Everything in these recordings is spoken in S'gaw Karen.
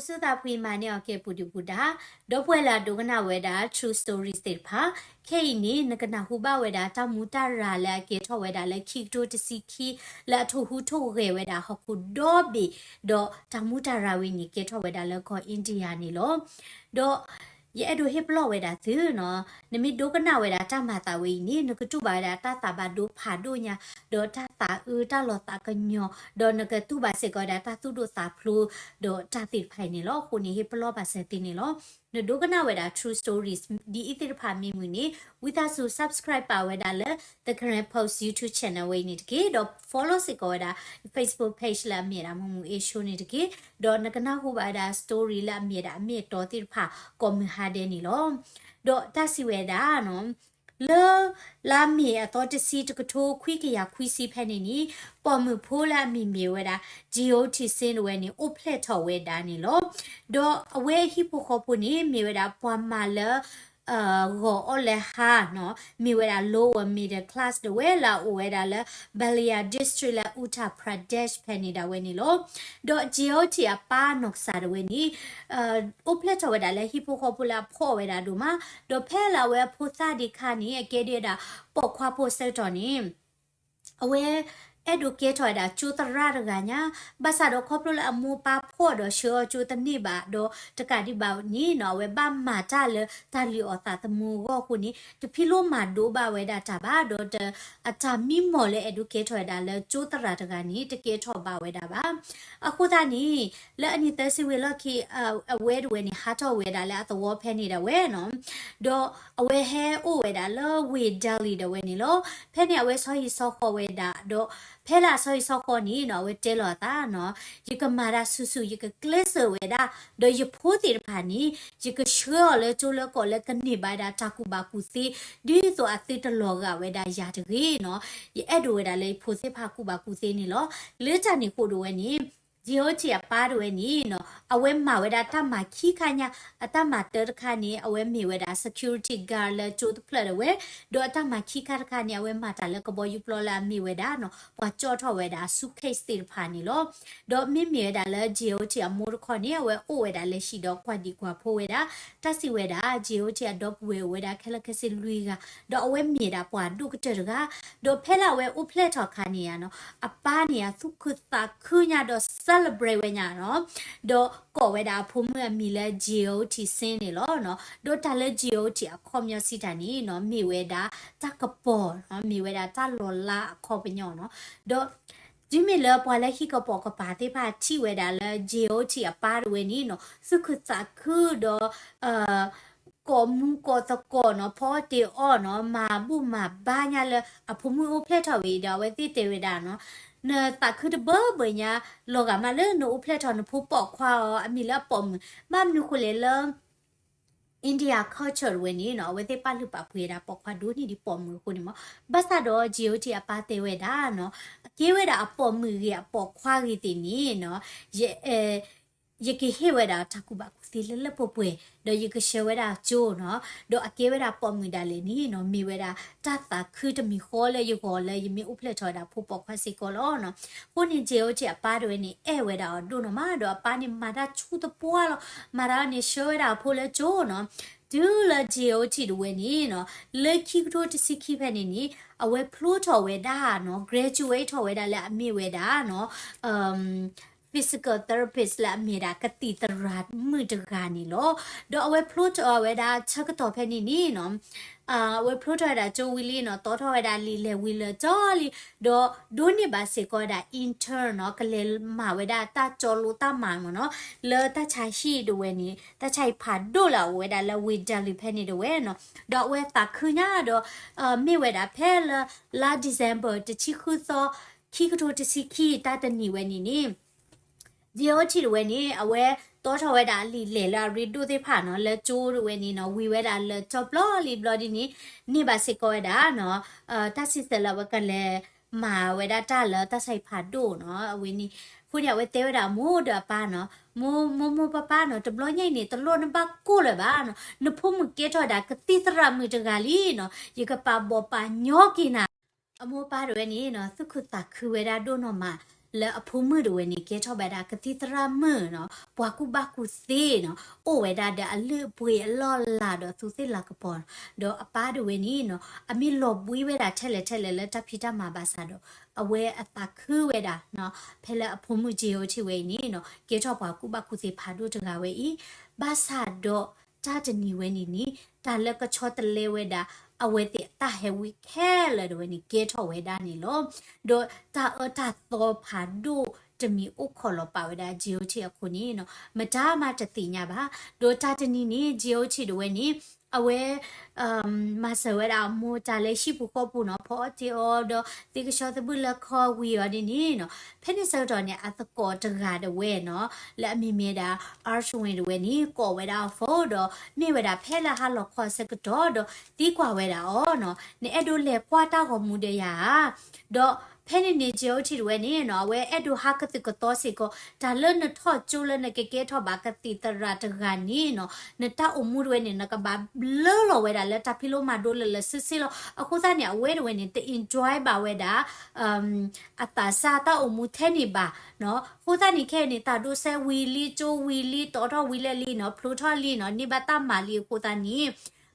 အိၣ်ဆူၣ်သးဖှံမၤန့ၢ်အီၤကဲပူၤဒုၣ်ပူၤဒါ, ဒီပုၢ်ဝဲၢ်လၢအဒိကနၣ်ဝဲဒၣ် True Stories သ့ၣ်တဖၣ်, ခဲအံၤန့ၣ် နကနၢ်ဟူဘၣ်ဝဲဒၣ်တၢ်မူတၢ်ရၤလၢအကဲထီၣ်ဝဲဒၣ်လၢခံကထိတဆံခံ လၢအထိၣ်ဟူးထိၣ်ဂဲၤဝဲဒၣ်ဟီၣ်ခိၣ်ဒီဘ့ၣ်, ဒီးတၢ်မူတၢ်ရၤဝဲန့ၣ် ကဲထီၣ်ဝဲဒၣ်လၢကီၢ် India န့ၣ်လီၤ. ဒီးယအဲၣ်ဒိးဟ့ၣ်ပလီၢ်ဝဲဒၣ်သုနီၤ, နမ့ၢ်ဒိကနၣ်ဝဲဒၣ်တၢ်မၤသးဝဲအံၤန့ၣ် နကတူၢ်ဘၣ်ဝဲဒၣ်တၢ်သးဘၣ်ဒိဖးဒိၣ်ညါ, ဒီးတၢ်သးအၢတၢ်လီၤသးကညီၤ, ဒီးနကတူၢ်ဘၣ်စ့ၢ်ကီးဝဲဒၣ်တၢ်သူၣ်ဒိၣ်သးဖျိး, ဒီးတၢ်သ့ၣ်တဖၣ်အံၤန့ၣ်လီၤ. အဃိန့ၣ် ဟ့ၣ်ပလီၢ်ဘၣ်စၢၤသုန့ၣ်လီၤ. နဒိကနၣ်ဝဲဒၣ် True Stories ဒ်အံၤသ့ၣ်တဖၣ်မ့ၢ်မုာ်န့ၣ် ဝံသးစူၤ subscribe ပာ်ဝဲဒၣ်လၢ The Karen Post YouTube channel ဝဲအံၤန့ၣ်တက့ၢ်. ဒီး follow စ့ၢ်ကီးဝဲဒၣ် Facebook page လၢအမ့ၢ်ဝဲဒၣ် မုၢ်မုၢ်အ့ၡိန့ၣ်တက့ၢ်. ဒီးနကနၢ်ဟူဘၣ်ဝဲဒၣ် story လၢအမ့ၢ်ဝဲဒၣ်အမ့ၢ်အတီသ့ၣ်တဖၣ် ကိးမုၢ်ဟါဒဲးန့ၣ်လီၤ. ဒီးတၢ်စံးဝဲဒၣ်နီၤ လၢ လါမ့ၤအသီတဆံတကထိခွံကယၤခွံဆံဖဲန့ၣ်န့ၣ် ပိာ်မုၣ်ဖိလၢအမံၤမ့ၢ်ဝဲဒၣ် Jyoti Singh တဝဲန့ၣ် အိၣ်ဖျဲၣ်ထီၣ်ဝဲဒၣ်န့ၣ်လီၤ. ဒီးအဝဲဟံၣ်ဖိဃီဖိန့ၣ် မ့ၢ်ဝဲဒၣ်ပှၤမၤလၢ ဂီၤအီၣ်လၢဟါနီၤ, မ့ၢ်ဝဲဒၣ် lower middle class တဝဲလၢအအိၣ်ဝဲဒၣ်လၢ Ballia District လၢ Uttar Pradesh ဖဲန့ၣ်ဒၣ်ဝဲန့ၣ်လီၤ. ဒီး Jyoti အပၢ်နီၢ်ကစၢ်တဝဲန့ၣ် အိၣ်ဖျဲၣ်ထီၣ်ဝဲဒၣ်လၢဟံၣ်ဖိဃီဖိလၢအဖှီၣ်ဝဲဒၣ်ဒိၣ်မး, ဒီးဖဲလၢအဝဲအဖိသၣ်ဒံးခါန့ၣ် အကဲဒၣ်ဝဲဒၣ်ပိာ်ခွါဖိအဆၢကတီၢ်န့ၣ် အဝဲအဲၣ်ဒိးကဲထီၣ်ဝဲဒၣ်ကၠိသရၣ်တဂၤညါ, ဘၣ်ဆၣ်ဒီးခီဖျိလၢအမိၢ်ပၢ်ဖှီၣ်ဒီးဆှၢအီၤကၠိတန့ၢ်ဘၣ်, ဒီးတကးဒံးဘၣ်န့ၣ်နီၤ အဝဲဘၣ်မၤတၢ်လၢတၢ်လုၢ်အီၣ်သးသမူအဂီၢ်အဃိန့ၣ် တဖံးလိမၤဒိးဘၣ်ဝဲဒၣ်တၢ်ဘၣ်, ဒီးတ အတၢ်မံမီၢ်လၢအဲၣ်ဒိးကဲထီၣ်ဝဲဒၣ်လၢကၠိသရၣ်တဂၤန့ၣ် တကဲထီၣ်ဘၣ်ဝဲဒၣ်ဘၣ်. အဃိသတးန့ၣ် လၢအနံၣ်သၢဆံဝံၤအလီၢ်ခံ အဝဲတဝဲန့ၣ် ဟးထီၣ်ဝဲဒၣ်လၢအသဝီဖဲန့ၣ်ဒၣ်ဝဲနီၤ, ဒီးအဝဲဟဲအိၣ်ဝဲဒၣ်လၢဝ့ၢ် Delhi ဒၣ်ဝဲန့ၣ်လီၤ. ဖဲန့ၣ်အဝဲဆီဟံၣ်ဆီဃီဝဲဒၣ်, ဒီးဖဲလၢအဆီဟံၣ်ဆီဃီန့ၣ်နီၤ အဝဲတဲလီၤအသးနီၤ, ယကမၤတၢ်ဆူၣ်ဆူၣ် ယကကျဲးစၢးဝဲဒၣ်, ဒီးယဖိသ့ၣ်တဖၣ်န့ၣ် ယကဆှၢအီၤလၢကၠိလၢကီၢ်လၢကန့ၢ်ဘၣ်ဝဲဒၣ်တၢ်ကူၣ်ဘၣ်ကူၣ်သ့ ဒ်သိးအသုတလီၤဂာ်ဝဲဒၣ်ယၤတဂ့ၤနီၤ. ယအဲၣ်ဒိးဝဲဒၣ်လၢယဖိသ့ၣ်တဖၣ်ကူၣ်ဘၣ်ကူၣ်သ့န့ၣ်လီၤ. လၢတၢ်န့ၣ်အဃိဒၣ်ဝဲန့ၣ် Jyoti အပၢ်တဝဲန့ၣ်နီၤ အဝဲမၤဝဲဒၣ်တၢ်မၤခံခါညါ, အတၢ်မၤတၢတခါန့ၣ် အဝဲမ့ၢ်ဝဲဒၣ် security guard လၢကၠိတဖျၢၣ်ဒၣ်ဝဲ, ဒီးအတၢ်မၤခံခါတခါန့ၣ် အဝဲမၤတၢ်လၢကဘီယူၤပျီလၢအမ့ၢ်ဝဲဒၣ်နီၤ ပှၤကၠီၣ်ထီၣ်ဝဲဒၣ် suitcase သ့ၣ်တဖၣ်န့ၣ်လီၤ. ဒီးမ့မ့ၢ်ဝဲဒၣ်လၢ Jyoti အမိၢ်တခီန့ၣ် အဝဲအိၣ်ဝဲဒၣ်လၢဟံၣ်ဒီးကွၢ်ဒံးကွၢ်ဖိဝဲဒၣ်, တၢ်စံးဝဲဒၣ် Jyoti အဒီပုၢ်ဝဲၢ်အိၣ်ဝဲဒၣ်ခဲလၢာ်ခဲဆ့လွံၢ်ဂၤ, ဒီးအဝဲမ့ၢ်ဒၣ်ပှၤဒိၣ်ကတၢၢ်တဂၤ, ဒီးဖဲလၢအဝဲအိၣ်ဖျဲၣ်ထီၣ်အခါန့ၣ်နီၤ အပၢ်န့ၣ် အသူၣ်ခုသးခုညါဒီး celebrate ဝဲညါနီၤ, ဒီးကိးဝဲဒၣ်အဖိမုၣ်အမံၤလၢ Jyoti Singh န့ၣ်လီၤ. ဒီးတၢ်လၢ Jyoti အခီပညီစံးတၢ်န့ၣ်နီၤ မ့ၢ်ဝဲဒၣ်တၢ်ကပီၤနီၤ, မ့ၢ်ဝဲဒၣ်တၢ်လီၤလးအခီပညီနီၤ, ဒီး တုၤမ့ၢ်လၢပှၤလၢဟံၣ်ကပီၤကပၤသ့ၣ်တဖၣ်ထံၣ်ဝဲဒၣ်လၢ Jyoti အပၢ်တဝဲန့ၣ်နီၤ သူၣ်ခုသးခုဒီး ကိးမူကိးသကိးနီၤ, ဖီအီၣ်တ့ၤအီၣ်နီၤ, မၤဘူၣ်မၤဘါညါလၢအဖိမုၣ်အိၣ်ဖျဲၣ်ထီၣ်ဝဲအံၤဒီး အဝဲသ့ၣ်တဲဝဲဒၣ်နီၤ, နသးခုတဘၢဘၢညါ, လီၤဂာ်မးလၢနအိၣ်ဖျဲၣ်ထီၣ်နဖိပိာ်ခွါအီၤ အမံၤလၢအပိာ်မုၣ်, ဘၣ်မနုၤဃိလဲၣ်လၢ India culture တဝဲန့ၣ်နီၤ အဝဲသ့ၣ်ပာ်လုၢ်ပာ်ပှ့ၤဝဲဒၣ်ပိာ်ခွါဒိၣ်န့ၢ်ဒံးပိာ်မုၣ်အဃိန့ၣ်မး, ဘၣ်ဆၣ်ဒီး Jyoti အပၢ်တဲဝဲဒၣ်နီၤ, အကဲဝဲဒၣ်အပိာ်မုၣ်ဂ့ၤအပိာ်ခွါဂ့ၤသ့ၣ်န့ၣ်နီၤ, ယ ယကဟ့ၣ်ဝဲဒၣ်တၢ်ကူၣ်ဘၣ်ကူၣ်သ့လၢလၢပှဲၤပှဲၤ, ဒီးယကဆှၢဝဲဒၣ်ကၠိနီၤ, ဒီးအကဲဝဲဒၣ်ပိာ်မုၣ်ဒၣ်လဲာ်န့ၣ်နီၤ မ့ၢ်ဝဲဒၣ်တၢ်သးခုတမံၤဃီလၢယဂီၢ်လၢယမ့ၢ်အိၣ်ဖျဲၣ်ထီၣ်ဝဲဒၣ်ဖိပိာ်ခွါစ့ၢ်ကီးလီၤနီၤ. အဃိန့ၣ် Jyoti အပၢ်တဝဲန့ၣ် အဲၣ်ဝဲဒၣ်အီၤဒိၣ်နီၢ်မး, ဒီးအပၢ်န့ၣ်မၤတၢ်ဆူၣ်သပှၢ်လီၤ, မၤတၢ်န့ၣ်ဆှၢဝဲဒၣ်အဖိလၢကၠိနီၤ, တုၤလၢ Jyoti တဝဲန့ၣ်နီၤ လၢခံကထိတဆံခံဖဲန့ၣ်န့ၣ် အဝဲဖျိထီၣ်ဝဲဒၣ်နီၤ graduate ထီၣ်ဝဲဒၣ်လၢအမ့ၢ်ဝဲဒၣ်နီၤ physical therapist လၢအမ့ၢ်ဝဲဒၣ်ကသံၣ်သရၣ်မုၣ်တဂၤန့ၣ်လီၤ. ဒီးအဝဲဖျိထီၣ်ဝဲဒၣ်ဆၢကတီၢ်ဖဲန့ၣ်န့ၣ်နီၤ အဝဲဖျိထီၣ်ဝဲဒၣ်ကၠိဝံၤလံနီၤ တီထီၣ်ဝဲဒၣ်လံာ်လဲၢ်ဝံၤလၢာ်ကၠီလံ, ဒီးဒိးန့ၢ်ဘၣ်စ့ၢ်ကီးဝဲဒၣ် intern နီၤ ကလဲၤမၤဝဲဒၣ်တၢ်ကၠီလိတၢ်မၤမးနီၤ လၢတၢ်ဆါဟံၣ်တဝဲန့ၣ် တၢ်ဆါဟံၣ်ဖးဒိၣ်လၢအအိၣ်ဝဲဒၣ်လၢဝ့ၢ် Delhi ဖဲန့ၣ်တဝဲနီၤ, ဒီးအဝဲသးခုညါဒီး မ့ၢ်ဝဲဒၣ်ဖဲလၢ လါ December တဆံဃုသီ ခံကထိတဆံခံ တၢ်တနံၤဝဲန့ၣ်န့ၣ် Jyoti တဝဲန့ၣ် အဝဲတီထီၣ်ဝဲဒၣ်အလံာ်လဲၢ်လၢအရ့ဒိၣ်သ့ၣ်တဖၣ်နီၤ လၢကၠိတဝဲန့ၣ်နီၤ ဝံၤဝဲဒၣ်လၢာ်ကၠီဘျီလံဘျီဒ်န့ၣ် န့ၢ်ဘၣ်စ့ၢ်ကီးဝဲဒၣ်နီၤ တၢ်စံးဆၢလၢအဝဲကလဲၤမၤဝဲဒၣ်တၢ်လၢတၢ်ဆါဟံၣ်ဖးဒိၣ်နီၤ အဝဲန့ၣ်, အဃိန့ၣ် အဝဲတဲဝဲဒၣ်အမိၢ်ဒီးအပၢ်နီၤ, မိၢ်မိၢ်မိၢ်ပၢ်ပၢ်နီၤ တဘျီညါအံၤန့ၣ် တလိၣ်နဘၣ်ကိၢ်လၢၤဘၣ်နီၤ, နဖိမုၣ်ကဲထီၣ်ဝဲဒၣ်ကသံၣ်သရၣ်မုၣ်တဂၤလံနီၤ, ယကပာ်ဘီၣ်ပာ်ညီက့ၤနၤ အမိၢ်ပၢ်တဝဲန့ၣ်နီၤ သူၣ်ခုသးခုဝဲဒၣ်ဒိၣ်နီၢ်မး, လၢအဖိမုၣ်တဝဲန့ၣ် ကဲထီၣ်ဝဲဒၣ်ကသံၣ်သရၣ်မုၣ်နီၤ, ပှၤကူၣ်ဘၣ်ကူၣ်သ့နီၤ, အိၣ်ဝဲဒၣ်ဒီးအလုၢ်အပှ့ၤအလီၢ်အလၤဒီးသူးသ့ၣ်လၤကပီၤနီၤ, ဒီးအပၢ်တဝဲန့ၣ်နီၤ အမ့ၢ်လီၤဘှံးဝဲဒၣ်ထဲလဲၣ်ထဲလဲၣ်လၢတၢ်ဖံးတၢ်မၤဘၣ်ဆၣ်ဒီး အဝဲအသးခုဝဲဒၣ်နီၤ, ဖဲလၢအဖိမုၣ် J O T ဝဲအံၤန့ၣ်နီၤ ကဲထီၣ်ပှၤကူၣ်ဘၣ်ကူၣ်သ့ဖးဒိၣ်တဂၤဝဲအံၤ, ဘၣ်ဆၣ်ဒီးတၢ်တနံၤဝဲန့ၣ်န့ၣ် တၢ်လၢကဆီတလဲဝဲဒၣ် အဝဲသ့ၣ်အတၢ်ဟဲဝံခဲလၢာ်တဝဲန့ၣ် ကဲထီၣ်ဝဲဒၣ်န့ၣ်လီၤ. ဒီးတၢ်အၢတၢ်သီဖးဒိၣ်တမံၤအိၣ်ခိးလီၤပာ်ဝဲဒၣ် J O T အခိၣ်န့ၣ်နီၤ မတၤမးတသ့ၣ်ညါဘၣ်. ဒီးတၢ်တနံၤန့ၣ် J O T တဝဲန့ၣ် အဝဲ မၤစၢၤဝဲဒၣ်အမိၢ်တၢ်လၢဟံၣ်ပူၤဃီပူၤနီၤ, ဖီအီၣ်တ့ၢ်အီၤဒီး သ့ကဆှီသဘုၣ်လၢခီဝံၤအီၤဒ်န့ၣ်နီၤ, ဖဲန့ၣ်ဆၢကတီၢ်န့ၣ် အသကိးတဂၤတဝဲနီၤ လၢအမံၤမ့ၢ်ဒၣ် Archwin တဝဲန့ၣ် ကိးဝဲဒၣ်အီၤ phone ဒီး မ့ၢ်ဝဲဒၣ်ဖဲလၢဟါလီၤခီအဆၢကတီၢ်ဒီး သံကွၢ်ဝဲဒၣ်အီၤနီၤ, နအဲၣ်ဒိးလဲၤကွၢ်တၢ်ဂီၤမူဒီးယၤဧါ. ဒီးဖဲန့ၣ်န့ၣ် J O T တဝဲန့ၣ်နီၤ အဝဲအဲၣ်ဒိးဟးကသုၣ်ကသီစ့ၢ်ကီး တၢ်လၢနထီၣ်ကၠိလၢနကကဲထီၣ်ဘၣ်ကသံၣ်သရၣ်တဂၤန့ၣ်နီၤ, နတၢ်အိၣ်မူတဝဲန့ၣ် နကဘၣ်ဘျၢလီၤဝဲဒၣ်လၢတၢ်ဖံးလိမၤဒိလၢလၢဆ့ဆ့လီၤ. အဃိသတးန့ၣ် အဝဲတဝဲန့ၣ် တ enjoy ဘၣ်ဝဲဒၣ် အသးစၢ်တၢ်အိၣ်မူထဲန့ၣ်ဘၣ်နီၤ. အဃိသတးန့ၣ် ခဲအံၤန့ၣ် တၢ်ဒိးစဲဝံၤလံ ကၠိဝံၤလံ တီၤထီၣ်ဝံၤလၢာ်လံနီၤ ဖျိထီၣ်လံနီၤ န့ၢ်ဘၣ်တၢ်မၤလံအဃိသတးန့ၣ်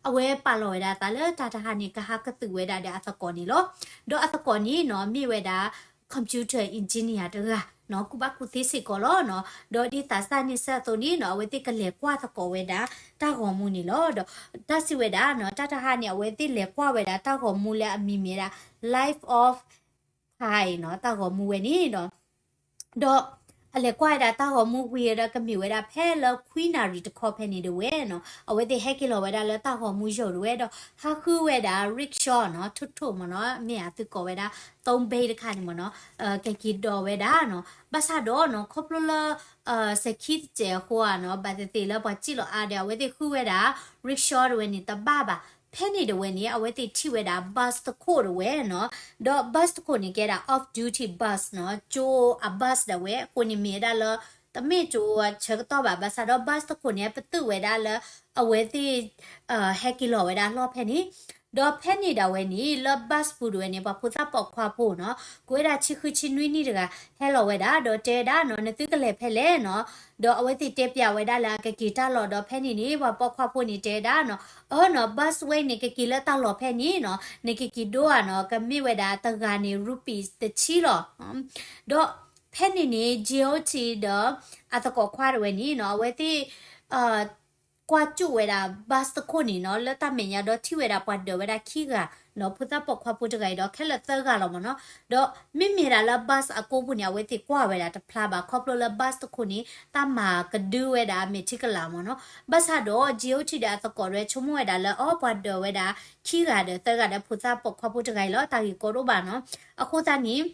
အဝဲပာ်လီၤဝဲဒၣ်အသးလၢတၢ်တဟါန့ၣ် ကဟးကသုၣ်ဝဲဒၣ်ဒီးအသကိးန့ၣ်လီၤ. ဒီးအသကိးန့ၣ်နီၤ မ့ၢ်ဝဲဒၣ် computer engineer တဂၤနီၤ ကူၣ်ဘၣ်ကူၣ်သ့စ့ၢ်ကီးလီၤနီၤ. ဒီးဒ်သးစၢ်န့ၣ်စၢ်အသိးန့ၣ်နီၤ အဝဲသ့ၣ်ကလဲၤကွၢ်သကိးဝဲဒၣ်တၢ်ဂီၤမူန့ၣ်လီၤ. ဒီးတၢ်စံးဝဲဒၣ်နီၤ တၢ်တဟါန့ၣ် အဝဲသ့ၣ်လဲၤကွၢ်ဝဲဒၣ်တၢ်ဂီၤမူလၢအမံၤမ့ၢ်ဒၣ် Life of Pi နီၤ တၢ်ဂီၤမူဝဲန့ၣ်ဒီး ဒီးအလဲၤကွၢ်ဝဲဒၣ်တၢ်ဂီၤမူဝံၤဒီး ကမ့ၢ်ဝဲဒၣ်ဖဲလၢခွံနၣ်ရံၣ်တခီဖဲန့ၣ်တဝဲနီၤ အဝဲသ့ၣ်ဟဲက့ၤလီၤဝဲဒၣ်လၢတၢ်ဂီၤမူယိာ်တဝဲဒီး ဟးဃုဝဲဒၣ် rickshaw နီၤ ထိၣ်ထိၣ်မ့ၢ်နီၤ မ့ၢ်အသုကိးဝဲဒၣ် သုံးဘီး တခါန့ၣ်မ့ၢ်နီၤ ကက့ၤဒိးဝဲဒၣ်နီၤ ဘၣ်ဆၣ်ဒီးနီၤ ခီဖျိလၢ စဲၤခံတစဲးအဃိဧါနီၤ ဘၣ်သ့ၣ်သ့ၣ်လၢပှၤစံၣ်လီၤအါဒီး အဝဲသ့ၣ်ဃုဝဲဒၣ် rickshaw တဝဲန့ၣ်တဘၣ်ဘၣ်. ဖဲန့ၣ်တဝဲန့ၣ် အဝဲသ့ၣ်ထံၣ်ဝဲဒၣ် bus တခိၣ်တဝဲနီၤ ဒီး bus တခိၣ်န့ၣ် ကဲဒၣ် off duty bus နီၤ ကၠိအ bus ဒၣ်ဝဲ အဃိန့ၣ်မ့ၢ်ဝဲဒၣ်လၢ တမ့ၢ်ကၠိအဆၢကတီၢ်ဘၣ် ဘၣ်ဆၣ်ဒီး bus တခိၣ်န့ၣ် ပတုာ်ဝဲဒၣ်လၢ အဝဲသ့ၣ် ဟဲက့ၤလီၤဝဲဒၣ်လီၢ်ဖဲန့ၣ် ဒီးဖဲန့ၣ်ဒၣ်ဝဲန့ၣ် လၢ bus ပူၤတဝဲန့ၣ် ပှၤဖိသၣ်ပိာ်ခွါဖိနီၤ ကဝဲဒၣ်ဆံဃုဆံနွံနံၣ်တဂၤ ဟဲလီၤဝဲဒၣ် ဒီးတဲဝဲဒၣ်နီၤ နသုကလဲၤဖဲလဲၣ်နီၤ ဒီးအဝဲသ့ၣ်တဲပျးဝဲဒၣ်လၢအကက့ၤတၢ်လီၢ်ဒီးဖဲန့ၣ်န့ၣ် ပှၤပိာ်ခွါဖိန့ၣ်တဲဝဲဒၣ်နီၤ အၢနီၤ bus ဝဲအံၤန့ၣ် ကက့ၤလၢတၢ်လီၢ်ဖဲန့ၣ်နီၤ နကက့ၤဒိဧါနီၤ ကမ့ၢ်ဝဲဒၣ်တဂၤန့ၣ် ရူပံၤတဆံလီၤ. ဒီးဖဲန့ၣ်န့ၣ် J O T ဒီး အသကိးခွါတဝဲန့ၣ်နီၤ အဝဲသ့ၣ် ကွၢ်ကၠိၣ်ဝဲဒၣ် bus တခိၣ်န့ၣ်နီၤ လၢတၢ်မဲာ်ညါဒီးထံၣ်ဝဲဒၣ်ပှၤဒၢးဝဲဒၣ်ခံဂၤနီၤ ဖိသၣ်ပိာ်ခွါဖိတဂၤအံၤဒီးခဲလၢာ်သၢဂၤလီၤမ့ၢ်နီၤ ဒီးမ့မ့ၢ်ဒၣ်လၢ bus အကိပူၤန့ၣ် အဝဲသ့ၣ်ကွၢ်ဝဲဒၣ်တဖျါဘၣ် ခီဖျိလၢ bus တခိၣ်န့ၣ် တၢ်မၤကဒုဝဲဒၣ်မဲာ်ထံကလၤမ့ၢ်နီၤ ဘၣ်ဆၣ်ဒီး J O T ဒီးအသကိးတဝဲဆိကမိၣ်ဝဲဒၣ်လၢ အီ ပှၤဒၢးဝဲဒၣ်ခံဂၤဒီးသၢဂၤဒီးဖိသၣ်ပိာ်ခွါဖိတဂၤအံၤလီၤ တၢ်ဂ့ၢ်ကီဒိၣ်ဘၣ်နီၤ အဃိသတးန့ၣ်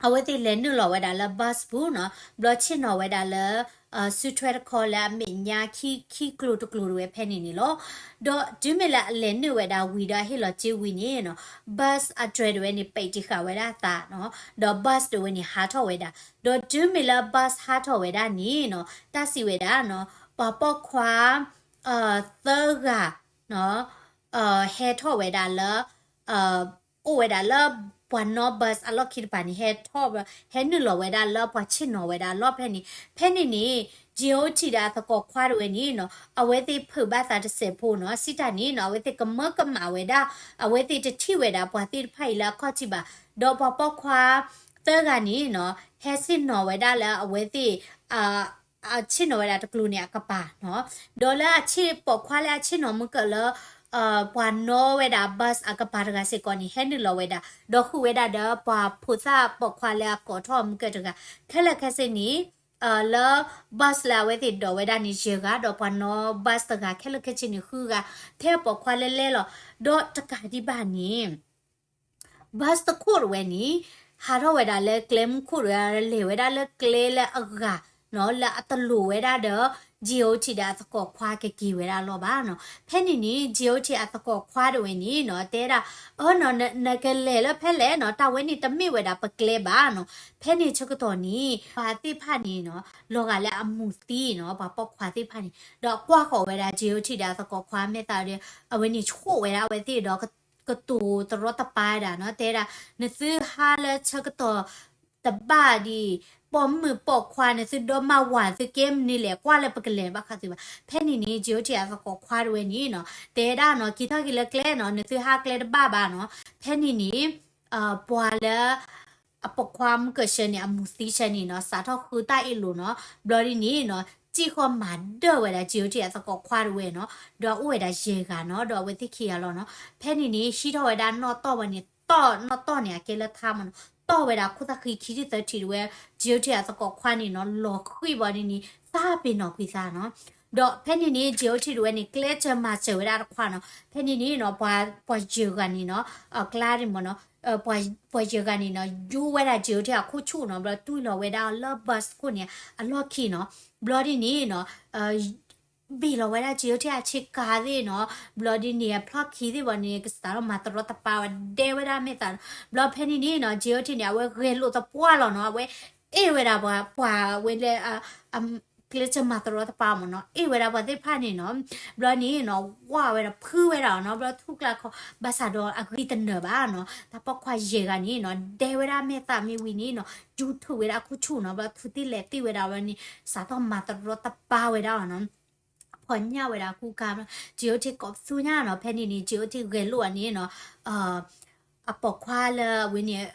အဝဲသ့ၣ်လဲၤနုာ်လီၤဝဲဒၣ်လၢ bus ပူၤနီၤ ဘျီဆ့ၣ်နီၤဝဲဒၣ်လၢ စုထွဲတခီလၢအမဲာ်ညါခံ ခံကျိၤတကျိၤတဝဲဖဲန့ၣ်န့ၣ်လီၤ. ဒီးတုၤမ့ၢ်လၢအလဲၤနုာ်ဝဲဒၣ်ဝံၤဒီးအဟ့ၣ်လီၤစ့ဝံၤန့ၣ်နီၤ bus အတြဲၤတဝဲန့ၣ် ပိတ်တံၢ်ဃာ်ဝဲဒၣ်အသးနီၤ ဒီး bus တဝဲန့ၣ် ဟးထီၣ်ဝဲဒၣ် ဒီးတုၤမ့ၢ်လၢ bus ဟးထီၣ်ဝဲဒၣ်န့ၣ်နီၤ တၢ်စံးဝဲဒၣ်နီၤ ပှၤပိာ်ခွါ သၢဂၤနီၤ ဟဲထီၣ်ဝဲဒၣ်လၢ အိၣ်ဝဲဒၣ်လၢပှၤနီၣ် bus အလီၢ်ခံတပၤန့ၣ် ဟဲထီၣ် ဟဲနုာ်လီၤဝဲဒၣ်လၢပှၤဆ့ၣ်နီၤဝဲဒၣ်အလီၢ်ဖဲန့ၣ် ဖဲန့ၣ်န့ၣ် J O T ဒီးအသကိးခွါတဝဲန့ၣ်နီၤ အဝဲသ့ၣ်ဖုးဘၣ်သးတစဲးဖိနီၤ စံးတၢ်န့ၣ်နီၤ အဝဲသ့ၣ်ကမၢကမၣ်ဝဲဒၣ် အဝဲသ့ၣ်တထံၣ်ဝဲဒၣ်ပှၤသ့ၣ်တဖၣ်အံၤလၢအခီၣ်ထံးဘၣ် ဒီးပှၤပိာ်ခွါသၢဂၤန့ၣ်နီၤ ဟဲဆ့ၣ်နီၤဝဲဒၣ်လၢအဝဲသ့ၣ် အဆ့ၣ်နီၤဝဲဒၣ်တကျိၤန့ၣ်အကပၤနီၤ ဒီးလၢအဆ့ၣ်ပိာ်ခွါလၢအဆ့ၣ်နီၤမုၢ်ကၢၢ်လၢ ပှၤနီၣ်ဝဲဒၣ် bus အကပၤတဂၤစ့ၢ်ကီးန့ၣ် ဟဲနုာ်လီၤဝဲဒၣ် ဒီးဃုာ်ဝဲဒၣ်ဒီးပှၤဖိသၣ်ပိာ်ခွါလၢအကိးထီၣ်မုၢ်ကၢၢ်တဂၤ ခဲလၢာ်ခဲဆ့န့ၣ် လၢ bus လၢအဝဲသ့ၣ်ဒိးဝဲဒၣ်န့ၣ်ယဲၢ်ဂၤ ဒီးပှၤနီၣ် bus တဂၤ ခဲလၢာ်ခဲဆ့န့ၣ်ဃုဂၤ ထဲပိာ်ခွါလၢလဲလီၤ ဒီးတကးဒံးဘၣ်န့ၣ် bus တခိၣ်တဝဲန့ၣ် ဟးထီၣ်ဝဲဒၣ်လၢကျဲမုၢ်ခိၣ်တဝဲ လဲၤဝဲဒၣ်လၢကျဲလၢအဂၤနီၤ လၢအတလိၤဝဲဒၣ်ဒီး J O T ဒီးအသကိးခွါကက့ၤဝဲဒၣ်လီၤဘၣ်နီၤ. ဖဲန့ၣ်န့ၣ် J O T အသကိးခွါတဝဲန့ၣ်နီၤ တဲဒၣ် အၢနီၤ နကလဲၤလၢဖဲလဲၣ်နီၤ တၢ်ဝဲန့ၣ်တမ့ၢ်ဝဲဒၣ်ပကျဲဘၣ်နီၤ. ဖဲန့ၣ်ဆၢကတီၢ်န့ၣ် ပှၤသ့ၣ်တဖၣ်န့ၣ်နီၤ လီၤဂာ်လၢအမူၤသံနီၤ ပှၤပိာ်ခွါသ့ၣ်တဖၣ်န့ၣ် ဒီးကွၢ်ဃီၤဝဲဒၣ် J O T ဒီးအသကိးခွါမဲာ်သးဒီး အဝဲန့ၣ်ဆိၣ်ဝဲဒၣ်အဝဲသ့ၣ်ဒီး ကတိၤတရီတပါဒၣ်နီၤ တဲဒၣ် နသုဟးလၢဆၢကတီၢ် တဘၣ်ဒံး, ပိာ်မုၣ်ပိာ်ခွါန့ၣ် သုဒီမါဝၤ သုကဲမနုၤလဲၣ် ကွၢ်လၢပကလဲၤဘၣ်ဃးသုဘၣ်. ဖဲန့ၣ်န့ၣ် J O T အသကိးခွါတဝဲန့ၣ်နီၤ တဲဒၣ်နီၤ က့ၤထီၣ်က့ၤလၢကျဲနီၤ နသုဟးကျဲတဘၣ်ဘၣ်နီၤ. ဖဲန့ၣ်န့ၣ် ပှၤလၢ အပိာ်ခွါမုၣ်ကဆၢန့ၣ် အမူသံဆၢန့ၣ်နီၤ စးထီၣ်ဃုတၢ်အ့ၣ်လိာ်နီၤ. ဘျီဒ်န့ၣ်နီၤ စံၣ်ဃီမၤဒၢၣ်ဝဲဒၣ် J O T အသကိးခွါတဝဲနီၤ, ဒီးအိၣ်ဝဲဒၣ်ယဲၢ်ဂၤနီၤ ဒီးအဝဲသ့ၣ်ခံဂၤလီၤနီၤ. ဖဲန့ၣ်န့ၣ် ဟံးထီၣ်ဝဲဒၣ်နီၣ်တီၢ်ဝဲန့ၣ် တီၢ်နီၣ်တီၢ်န့ၣ် အကဲလၢထါမးနီၤ တီၢ်ဝဲဒၣ်ခိၣ်သၣ်ဃံခံထံၣ်သၢထံၣ်တဝဲ J O T အသကိးခွါန့ၣ်နီၤ လီၤဃံၣ်ဘီဒ်န့ၣ် သးပ့ၤနီၣ်ကွံာ်သးနီၤ. ဒီးဖဲန့ၣ်န့ၣ် J O T တဝဲန့ၣ် ကျဲစၢၤမၤစၢၤဝဲဒၣ်တခွါနီၤ. ဖဲန့ၣ်န့ၣ်နီၤ ပှၤယဲၢ်ဂၤန့ၣ်နီၤ အကျါန့ၣ်မးနီၤ ပှၤယဲၢ်ဂၤန့ၣ်နီၤ ယူဝဲဒၣ် J O T အခိၣ်ဆူၣ်နီၤ ဘျီတူၢ်လီၤဝဲဒၣ်လၢ bus ခိၣ်န့ၣ် အလီၢ်ခံနီၤ. ဘျီဒ်န့ၣ်နီၤ ဘ့ၣ်လီၤဝဲဒၣ် J O T အဆ့ကၤသ့ၣ်နီၤ, ဘျီဒ်န့ၣ် အဖျီၣ်ခံသ့ၣ်ဘီန့ၣ် ကစးထီၣ်မၤတရီတပါဝဲ ဒဲဝဲဒၣ်မဲာ်သးနီၤ. ဘျီဖဲန့ၣ်န့ၣ်နီၤ J O T န့ၣ် အဝဲဂဲၤလိာ်သပှၢ်လီၤနီၤ, အဝဲအ့ၣ်ဝဲဒၣ်ပှၤ ပှၤဝဲလၢ ကျဲစၢၤမၤတရီတပါမးနီၤ, အ့ၣ်ဝဲဒၣ်ပှၤသ့ၣ်တဖၣ်န့ၣ်နီၤ, ဘျီန့ၣ်နီၤ ဝါဝဲဒၣ်ဖုဝဲဒၣ်နီၤ, ဘျီထူၣ်ကျါခီ ဘၣ်ဆၣ်ဒီးအဂံၢ်တနၢၤဘၣ်နီၤ, တၢ်ပိာ်ခွါယဲၢ်ဂၤန့ၣ်နီၤ ဒဲဝဲဒၣ်မဲာ်သးမ့ၢ်ဝံၤန့ၣ်နီၤ ယူထုးဝဲဒၣ်ခိၣ်ဆူၣ်နီၤ, ဘျီထူၣ်သ့ၣ်လဲၤသ့ၣ်ဝဲဒၣ်ဝဲန့ၣ် စးထီၣ်မၤတရီတပါဝဲဒၣ်နီၤ. ဖီၣ်ညၣ်ဝဲဒၣ်ကူကါ, J O T ကိးပသူညါနီၤ, ဖဲန့ၣ်န့ၣ် J O T ဂဲၤလိာ်အီၤန့ၣ်နီၤ, အပိာ်ခွါလၢအဝဲန့ၣ်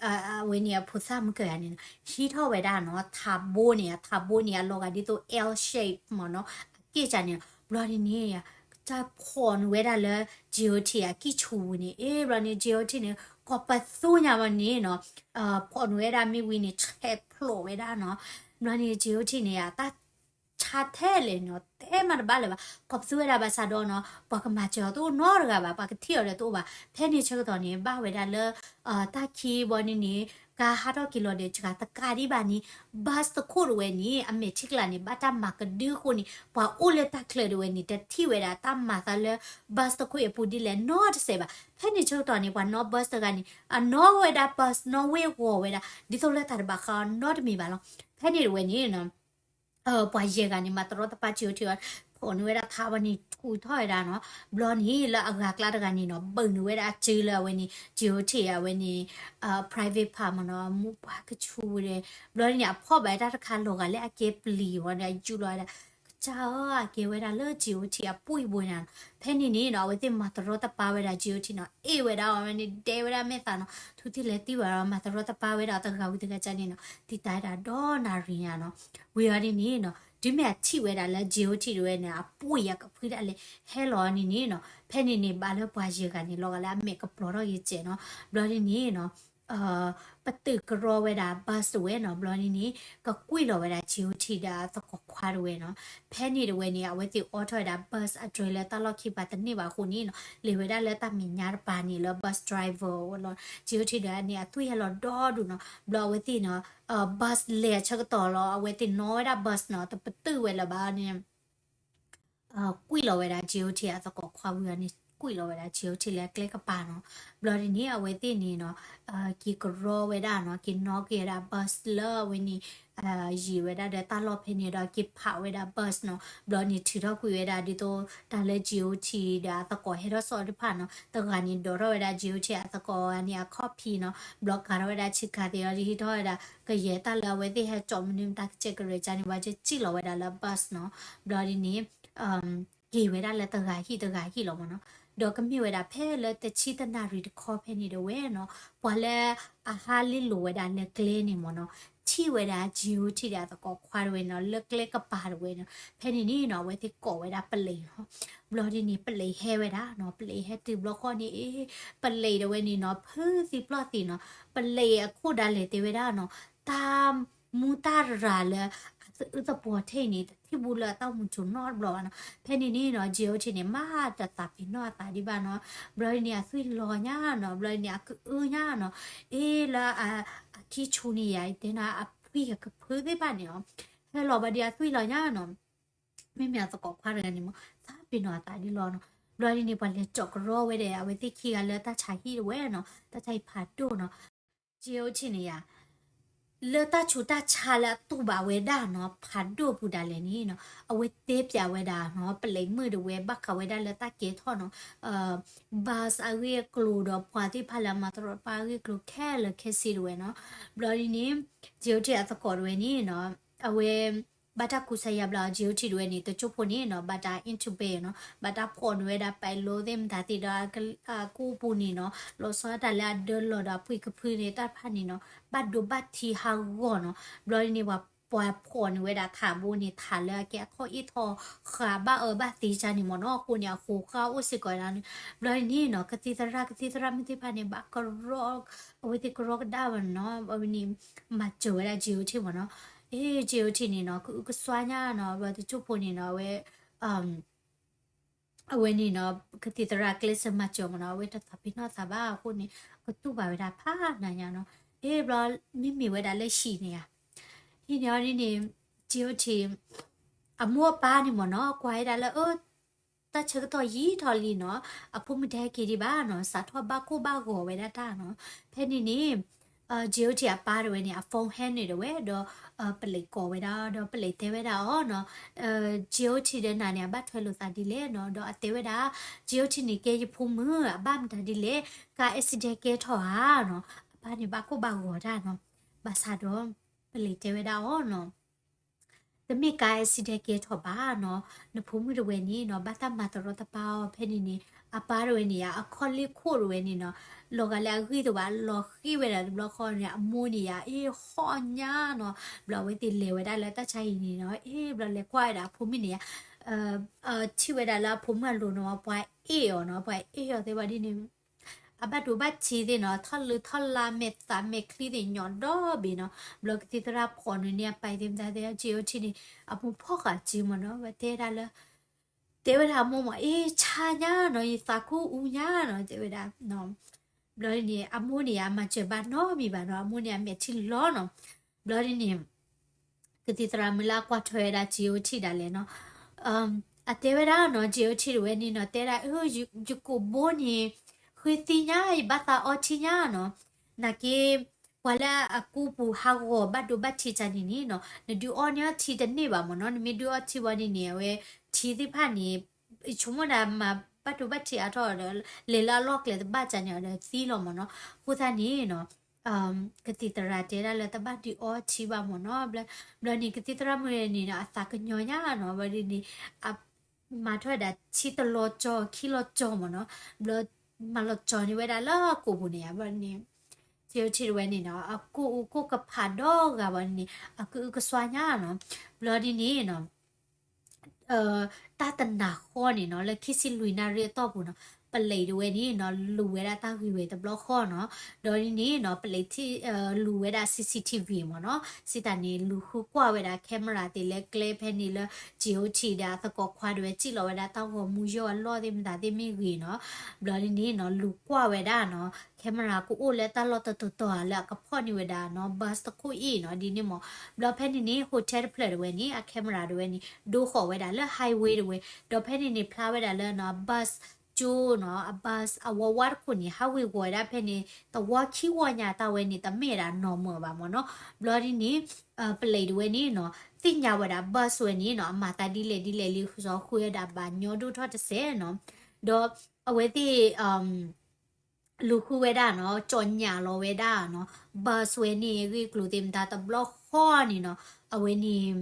အဝဲန့ၣ်အဖိသၣ်မုၢ်ကၢၤဂၤန့ၣ်နီၤ ဟံးထီၣ်ဝဲဒၣ်နီၤ ထးဘိန့ၣ်, အထးဘိန့ၣ် အလီၤဂာ်ဒ်သိး L shape မးနီၤ, အက့ၢ်ကၢန့ၣ်, ဘျီဒ်န့ၣ် ကဖီၣ်နုာ်ဝဲဒၣ်လၢ J O T အကံၢ်ဆူၣ်ပူၤန့ၣ်, အ့ ဘျီန့ၣ် J O T န့ၣ် ကိးပသူညါဘၣ်န့ၣ်နီၤ, ဖီၣ်နုာ်ဝဲဒၣ်မ့ၢ်ဝံၤန့ၣ် ဆဲးဖျိးဝဲဒၣ်နီၤ, ဘျီန့ၣ် J O T န့ၣ် တၢ်ဆါထဲလဲၣ်နီၤ တဲမးတဘၣ်လၢၤဘၣ်, ကိးပသူဝဲဒၣ်ဘၣ်ဆၣ်ဒီးနီၤ ပှၤကမၤစၢၤအီၤတအိၣ်နီတဂၤဘၣ်, ပှၤကထံၣ်အီၤဒီးတအိၣ်ဘၣ်, ဖဲန့ၣ်ဆၢကတီၢ်န့ၣ် ဘၣ်ဝဲဒၣ်လၢ တၢ်ခံဘီန့ၣ်န့ၣ် ကါဟးထီၣ်က့ၤလီၤဒီး စှၤတကးဒံးဘၣ်န့ၣ် bus တခိၣ်တဝဲန့ၣ် အမဲာ်ထံကလၤန့ၣ် ဘၣ်တၢ်မၤကဒုအဃိန့ၣ် ပှၤအိၣ်လၢတၢ်ချၢးတဝဲန့ၣ် တထံၣ်ဝဲဒၣ်တၢ်မၤသးလၢ bus တခိၣ်အံၤအပူၤဒ်လဲၣ်နီတစဲးဘၣ်. ဖဲန့ၣ်ဆၢကတီၢ်န့ၣ် ပှၤနီၣ် bus တဂၤန့ၣ် အနီၣ်ဝဲဒၣ် bus နီၣ်ဝ့ၢ်ဂီၤဝဲဒၣ် ဒ်သိးလၢတၢ်တဘၣ်ဃးနီတမံၤဘၣ်လီၤ. ဖဲန့ၣ်တဝဲန့ၣ် ပှၤယဲၢ်ဂၤန့ၣ် မၤတရီတပါ J O T အီၤ, ဖီၣ်နုာ်ဝဲဒၣ်ထးဘီန့ၣ် ထူးထီၣ်ဝဲဒၣ်နီၤ. ဘျီန့ၣ် လၢအဂၤကျါတဂၤန့ၣ်နီၤ ဘုးနုာ်ဝဲဒၣ်အစုလၢအဝဲန့ၣ် J O T အဝဲန့ၣ် private part မ့ၢ်နီၤ, မူပှၤကဆူၣ်ဝဲဒၣ်. ဘျီန့ၣ် အဖီၣ်ဘၣ်တၢ်တခါလီၤဂာ်လၢအကဲပျံၤဝဲဒၣ် ယူၢ်လီၤဝဲဒၣ် ကစၢ်ဧၢ အကဲဝဲဒၣ်လၢ J O T အပှ့ၢ်ဘိန့ၣ်နီၤ. ဖဲန့ၣ်န့ၣ်နီၤ အဝဲသ့ၣ်မၤတရီတပါဝဲဒၣ် J O T နီၤ, အ့ၣ်ဝဲဒၣ်အီၤဝဲန့ၣ် ဒဲဝဲဒၣ်မဲာ်သးနီၤ, ထူသ့ၣ်လဲၤသ့ၣ်ဝဲဒီး မၤတရီတပါဝဲဒၣ်တဂၤဝံၤတဂၤန့ၣ်နီၤ, တံာ်တာ်ဝဲဒၣ်ဒီနၣ်ရံၣ်ညါနီၤ. ဝံၤအီၤဒ်န့ၣ်နီၤ တုၤမ့ၢ်အထံၣ်ဝဲဒၣ်လၢ J O T တဝဲန့ၣ် အပှ့ၢ်အကဖုဒၣ်လဲာ် ဟဲလီၤအီၤန့ၣ်န့ၣ်နီၤ, ဖဲန့ၣ်န့ၣ် ဘၣ်လၢပှၤယဲၢ်ဂၤန့ၣ် လီၤဂာ်လၢအမဲာ်ကပျီၤထီၣ်ဂ့ၤစဲးနီၤ. ဘျီဒ်န့ၣ်နီၤ ပတုာ်ကရီဝဲဒၣ် bus တဝဲနီၤ. ဘျီဒ်န့ၣ် ကကွံာ်လီၤဝဲဒၣ် J O T ဒီးအသကိးခွါတဝဲနီၤ. ဖဲန့ၣ်တဝဲန့ၣ် အဝဲသ့ၣ်အိးထီၣ်ဝဲဒၣ် bus address လၢတၢ်လီၢ်ခံပၤတန့ၢ်ဘၣ်အဃိန့ၣ်နီၤ, လဲၤဝဲဒၣ်လၢတၢ်မဲာ်ညါတပၤန့ၣ်လၢ bus driver ဝဲလီၤ. J O T ဒီးန့ၣ် အသွံၣ်ဟဲလီၤဒီဒူၣ်နီၤ. ဘျီအဝဲသ့ၣ်နီၤ bus လဲၤအဆၢကတီၢ်လီၤ အဝဲသ့ၣ်နီၣ်ဝဲဒၣ် bus နီၤ, တပတုာ်ဝဲလၢၤဘၣ်န့ၣ် ကွံာ်လီၤဝဲဒၣ် J O T အသကိးခွါဝံၤအီၤန့ၣ် ကွံာ်လီၤဝဲဒၣ် J O T လၢကျဲကပၤနီၤ. ဘျီဒ်န့ၣ် အဝဲသ့ၣ်န့ၣ်နီၤ က့ၤကရီဝဲဒၣ်နီၤ, က့ၤနီၣ်က့ၤဝဲဒၣ် bus လၢအဝဲန့ၣ် ယံာ်ဝဲဒၣ်ဒီးတၢ်လီၢ်ဖဲန့ၣ်ဒီး က့ၤဖးဝဲဒၣ် bus နီၤ. ဘျီန့ၣ်ထုးထီၣ်ကွံာ်ဝဲဒၣ်ဒ်သိးတၢ်လၢ J O T ဒီးအသကိးဟဲထီၣ်စိးတဖၣ်နီၤ, တဂၤန့ၣ်ဒိးထီၣ်ဝဲဒၣ် J O T အသကိးန့ၣ် အ copy နီၤ. ဘျီကၤထီၣ်ဝဲဒၣ်ဆ့ကၤသ့ၣ်အီၤ ဟံးထီၣ်ဝဲဒၣ် ကယဲၢ်တၢ်လၢအဝဲသ့ၣ်ဟဲကၠီမနုၤမတၤကစဲးကရၢကန့ၣ် ဘၣ်စ့ၢ်ကံၣ်လီၤဝဲဒၣ်လၢ bus နီၤ. ဘျီဒ်န့ၣ် က့ၤဝဲဒၣ်လၢတဂၤဟံၣ်တဂၤဟံၣ်လီၤမ့ၢ်နီၤ. ဒီးကမ့ၢ်ဝဲဒၣ်ဖဲလၢတဆံတနၣ်ရံၣ်တခီဖဲန့ၣ်တဝဲနီၤ, ပှၤလၢအဟးလ့လိာ်ဝဲဒၣ်လၢကျဲန့ၣ်မ့ၢ်နီၤ, ထံၣ်ဝဲဒၣ် J O T ဒီးအသကိးခွါတဝဲနီၤ, လၢကျဲကပၤတဝဲနီၤ. ဖဲန့ၣ်န့ၣ်နီၤ အဝဲသ့ၣ်ကိးဝဲဒၣ်ပလံးနီၤ. ဘျီဒ်န့ၣ် ပလံးဟဲဝဲဒၣ်နီၤ, ပလံးဟဲတုၤဘျီဃီန့ၣ် အ့ ပလံးတဝဲန့ၣ်နီၤ ဖုသံပျီၢ်သံနီၤ. ပလံးအခိၣ်ဒၣ်လဲာ်တဲဝဲဒၣ်နီၤ, တၢ် မူတၢ်ရၤလၢအသအုးသပှီၤထဲအံၤန့ၣ် တထံၣ်ဘူးလၢအတၢ်အိၣ်မူစိၤနီတဘျီဘၣ်နီၤ. ဖဲန့ၣ်န့ၣ်နီၤ J O T န့ၣ် မၤတသးပ့ၤနီၣ်အသးဒံးဘၣ်နီၤ. ဘျီဒ်န့ၣ် အသွံၣ်လီၤညါနီၤ, ဘျီဒ်န့ၣ် အကအုညါနီၤ, အ့ လၢအခံဆူန့ၣ်ယၤ ယတဲနၤ အဖှံအကဖုသ့ၣ်တဖၣ်န့ၣ်နီၤ, ဟဲလီၤဘၣ်ဒီးအသွံၣ်လီၤညါနီၤ. မ့မ့ၢ်အသကိးခွါတဂၤန့ၣ်မ့ၢ် သးပ့ၤနီၣ်အသးဒ်လီၤနီၤ. ဘျီဒ်န့ၣ် ပှၤလဲၤကၠီကရီဝဲဒီး အဝဲသ့ၣ်ခံဂၤလၢတၢ်ဆါဟံၣ်တဝဲနီၤ, တၢ်ဆါဟံၣ်ဖးဒိၣ်နီၤ. J O T န့ၣ်ယၤ လၢတၢ်ဆူးတၢ်ဆါလၢအတူၢ်ဘၣ်ဝဲဒၣ်နီၤ ဖးဒိၣ်ပူၤဒၣ်လဲာ်န့ၣ်နီၤ အဝဲတဲပျးဝဲဒၣ်နီၤ ပလံးမုၣ်တဝဲဘၣ်ဃးဝဲဒၣ်လၢတၢ်ကဲထီၣ်နီၤ bus အဂ့ၢ်အကျိၤဒီးပှၤသ့ၣ်တဖၣ်လၢအမၤတရီတပါအဂ့ၢ်အကျိၤခဲလၢာ်ခဲဆ့တဝဲနီၤ ဘျီဒ်န့ၣ် J O T အသကိးတဝဲန့ၣ်နီၤ အဝဲ ဘၣ်တၢ်ကူစါယါဘျီ J O T တဝဲန့ၣ် တစိၢ်ဖိန့ၣ်နီၤ ဘၣ်တၢ် intubate နီၤ ဘၣ်တၢ်ဖီၣ်န့ၢ်ဝဲဒၣ် ပဲလိသ့ၣ်မတၤသ့ၣ်ဒီး အကူပူၤန့ၣ်နီၤ လီၤဆီဒၣ်တၢ်လၢအဒၢလီၤဒီးအပှ့ၤကဖုန့ၣ် တၢ်တဖၣ်န့ၣ်နီၤ ဘၣ်ဒိဘၣ်ထံးဟးဂီၤနီၤ ဘျီဒ်န့ၣ် ပှၤ ပှၤဖီၣ်န့ၢ်ဝဲဒၣ်ထးဘိန့ၣ် ထးလၢအကဲအထီၣ်အ့ၣ်ထီၣ်ဃာ်ဘၣ်အၢဘၣ်သီကၢ်န့ၣ်မ့ၢ်နီၤ အဃိန့ၣ် အဃိးဃၣ်အိၣ်စ့ၢ်ကီးဒၣ်န့ၣ် ဘျီဒ်န့ၣ်နီၤ ကသံၣ်သရၣ် ကသံၣ်သရၣ်မုၣ်သ့ၣ်တဖၣ်န့ၣ် ဘၣ်ကရီ အဝဲသ့ၣ်ကရီကဒါဘၣ်နီၤ အဝဲန့ၣ် မၤစၢၤဝဲဒၣ် J O T မ့ၢ်နီၤ အ့ J O T န့ၣ်နီၤ ကအုကစွါညါနီၤ ဘျီတစိၢ်ဖိန့ၣ်နီၤ အဝဲ အဝဲန့ၣ်နီၤ ကသံၣ်သရၣ်ကျဲးစၢးမၤစၢၤမ့ၢ်နီၤ အဝဲတသးပ့ၤနီၣ်သးဘၣ်အဃိန့ၣ် ကတူၢ်ဘၣ်ဝဲဒၣ်ဖးနၤညါနီၤ အ့ ဘျီ မ့မ့ၢ်ဝဲဒၣ်လၢဟံၣ်န့ၣ်ဧါ ဟံၣ်န့ၣ်အီၤဒ်န့ၣ် J O T အမိၢ်အပၢ်န့ၣ်မ့ၢ်နီၤ ကွၢ်ဝဲဒၣ်လၢ အၢ တၢ်ဆၢကတီၢ်ယံာ်ထီၣ်လံနီၤ အဖိမုၣ်တဟဲက့ၤဒံးဘၣ်နီၤ စးထီၣ်ဘၣ်ကိၢ်ဘၣ်ဂီၤဝဲဒၣ်တၢ်နီၤ ဖဲန့ၣ်န့ၣ် J O T အပၢ်တဝဲန့ၣ် အ phone ဟဲနုာ်တဝဲဒီး ပလံးကိးဝဲဒၣ်ဒီးပလံးတဲဝဲဒၣ်အီၤနီၤ J O T ဒီးနၤန့ၣ် အဘၣ်ထွဲလိာ်သးဒ်လဲၣ်နီၤ ဒီးအတဲဝဲဒၣ် J O T န့ၣ် ကဲယဖိမုၣ် အဘၣ်မတၤဒ်လဲၣ် ကါ accident ကဲထီၣ်ဧါနီၤ အပၢ်န့ၣ်ဘၣ်ကိၢ်ဘၣ်ဂီၤတၢ်နီၤ ဘၣ်ဆၣ်ဒီး ပလံးတဲဝဲဒၣ်အီၤနီၤ တမ့ၢ်ကါ accident ကဲထီၣ်ဘၣ်နီၤ နဖိမုၣ်တဝဲန့ၣ်နီၤ ဘၣ်တၢ်မၤတရီတပါအီၤဖဲန့ၣ်န့ၣ် အပၢ်တဝဲန့ၣ်ဧါ အခီၣ်လ့ၢ်ခိၣ်တဝဲန့ၣ်နီၤ လီၤဂာ်လၢအဂံၢ်တဘၣ် လီၤဃ့ၢ်ဝဲဒၣ်တဘျီဃီန့ၣ် အမိၢ်န့ၣ်ဧါ အ့ၣ်ဟီၣ်ညါနီၤ ဘျီအဝဲသ့ၣ်လဲၤဝဲဒၣ်လၢတၢ်ဆါဟံၣ်န့ၣ်နီၤ အ့ၣ် ဘျီလဲၤကွၢ်ဝဲဒၣ်အဖိမုၣ်န့ၣ်ဧါ ထံၣ်ဝဲဒၣ်လၢအဖိမုၣ်အလိၤနီၤ ပှၤအ့ၣ်အီၤနီၤ ပှၤအ့ၣ်အီၤသ့ၣ်ဘၣ်ဒ်န့ၣ် အဘၣ်ဒိဘၣ်ထံးသ့ၣ်နီၤ ထီၣ်လုၢ်ထီၣ်လါ မဲာ်သးမဲာ်ချံသ့ၣ်ညီဒီဘ့ၣ်နီၤ ဘျီကသံၣ်သရၣ်ဖီၣ်နုာ်န့ၢ်အပၢ်သ့ၣ်မတၤသ့ၣ် J O T န့ၣ် အမိၢ်ဖီၣ်ဃာ်စုမ့ၢ်နီၤ ဝဲတဲဒၣ်လၢ တဲဝဲဒၣ်အမိၢ်မ့ၢ် အ့ၣ် ဆါညါနီၤ ယသးခုအူညါနီၤ တဲဝဲဒၣ် ဘျီဒ်န့ၣ် အမိၢ်န့ၣ် အမၤစၢၤဘၣ်နီတမံၤဘၣ်နီၤ အမိၢ်န့ၣ် အမဲာ်ထံလီၤနီၤ ဘျီဒ်န့ၣ် ကသံၣ်သရၣ်မုၣ်လၢအကွၢ်ထွဲဝဲဒၣ် J O T ဒၣ်လဲာ်နီၤ အတဲဝဲဒၣ်နီၤ J O T တဝဲန့ၣ်နီၤ တဲဒၣ် အၢ ယကိာ်ဘိန့ၣ် ဃ့သံညါ ယဘၣ်သးအီထံညါနီၤ နာ်က့ ပှၤလၢအကူပူၤဟးဂီၤဘၣ်ဒိဘၣ်ထံးတၢ်န့ၣ်န့ၣ်နီၤ နဒုးအီန့ၢ်အီထံတန့ၢ်ဘၣ်မ့ၢ်နီၤ နမ့ၢ်ဒုးအီထံဘၣ်န့ၣ်န့ၣ် အဝဲထံသ့ၣ်တဖၣ်န့ၣ် ယဆိကမိၣ်ဒၣ်မၤဘၣ်ဒိဘၣ်ထံးအါထီၣ်ဒီး လဲၤလၢအလီၢ်ကျဲတဘၣ်ကၢ်န့ၣ် အဒီးသံလီၤမ့ၢ်နီၤ အဃိသတးန့ၣ်နီၤ ကသံၣ်သရၣ်တဲဒၣ်လၢတဘၣ်ဒုးအီထံဘၣ်မ့ၢ်နီၤ ဘျီန့ၣ် ကသံၣ်သရၣ်မုၣ်န့ၣ်နီၤ အသးကညီၤညါနီၤ ဘျီဒ်န့ၣ် အ မၤထီၣ်ဝဲဒၣ်ထံတလီၤကၠီ ခံလီၤကၠီမ့ၢ်နီၤ ဘျီ မၤလီၤကၠီန့ၢ်ဝဲဒၣ်လၢအကိာ်ပူၤန့ၣ် ဘျီန့ၣ် J O T တဝဲန့ၣ်နီၤ အကူအူကိၢ်ကဖးဒီဂၤဘၣ်န့ၣ် အကအုကစွါညါနီၤ ဘျီဒ်န့ၣ်နီၤ တၢ်တနၤဃီန့ၣ်နီၤ လၢခံဆံလွံၢ်နၣ်ရံၣ်အတီၢ်ပူၤနီၤ ပလံးတဝဲန့ၣ်နီၤ လူၤဝဲဒၣ်တၢ်ဂ့ၢ်ဝဲတဘျီဃီနီၤ ဒီးဒ်န့ၣ်နီၤ ပလံးထံၣ် လူၤဝဲဒၣ် C C T V မ့ၢ်နီၤ စံးတၢ်န့ၣ် လူၤဃုကွၢ်ဝဲဒၣ် camera သ့ၣ်လၢကျဲဖဲန့ၣ်လၢ J O T ဒီးအသကိးခွါတဝဲ စံၣ်လီၤဝဲဒၣ်တၢ်ဂီၤမူယီၢ်အလီၢ်သ့ၣ်မတၤသ့ၣ်မ့ၢ်ဂ့ၤနီၤ ဘျီဒ်န့ၣ်နီၤ လူၤကွၢ်ဝဲဒၣ်နီၤ camera ကအိၣ်လၢတၢ်လီၢ်တတီၤတီၤဧါ လၢအကဖီၣ်န့ၢ်ဝဲဒၣ်နီၤ bus တခိၣ်အံၤနီၤ ဒ်န့ၣ်မ့ၢ် ဘျီဖဲန့ၣ်န့ၣ် hotel တဖျၢၣ်တဝဲန့ၣ် အ camera တဝဲန့ၣ် ဒိဃီၤဝဲဒၣ်လၢ highway တဝဲ ဒီးဖဲန့ၣ်န့ၣ် ဖျါဝဲဒၣ်လၢနီၤ bus ကၠိနီၤ အ bus အဝီဝါတခိၣ်န့ၣ် ဟးဝ့ၤဝီၤဝဲဒၣ်ဖဲန့ၣ် တဝီခံဝီညါတၢ်ဝဲန့ၣ် တမ့ၢ်ဝဲဒၣ် normal ဘၣ်မ့ၢ်နီၤ ဘျီဒ်န့ၣ် ပလံးတဝဲန့ၣ်နီၤ သ့ၣ်ညါဝဲဒၣ် bus ဝဲန့ၣ်နီၤ အမၤသးဒ်လဲၣ်ဒ်လဲၣ်လံ စီၤဃုဝဲဒၣ်ဘၣ်ညီဒိၣ်ထီၣ်တစဲးနီၤ ဒီးအဝဲသ့ၣ် လူၤဃုဝဲဒၣ်နီၤ ကၠီညၣ်လီၤဝဲဒၣ်နီၤ bus ဝဲန့ၣ် ဂ့ၢ်ကျိၤသ့ၣ်မတၤတဘျီဃီန့ၣ်နီၤ အဝဲန့ၣ်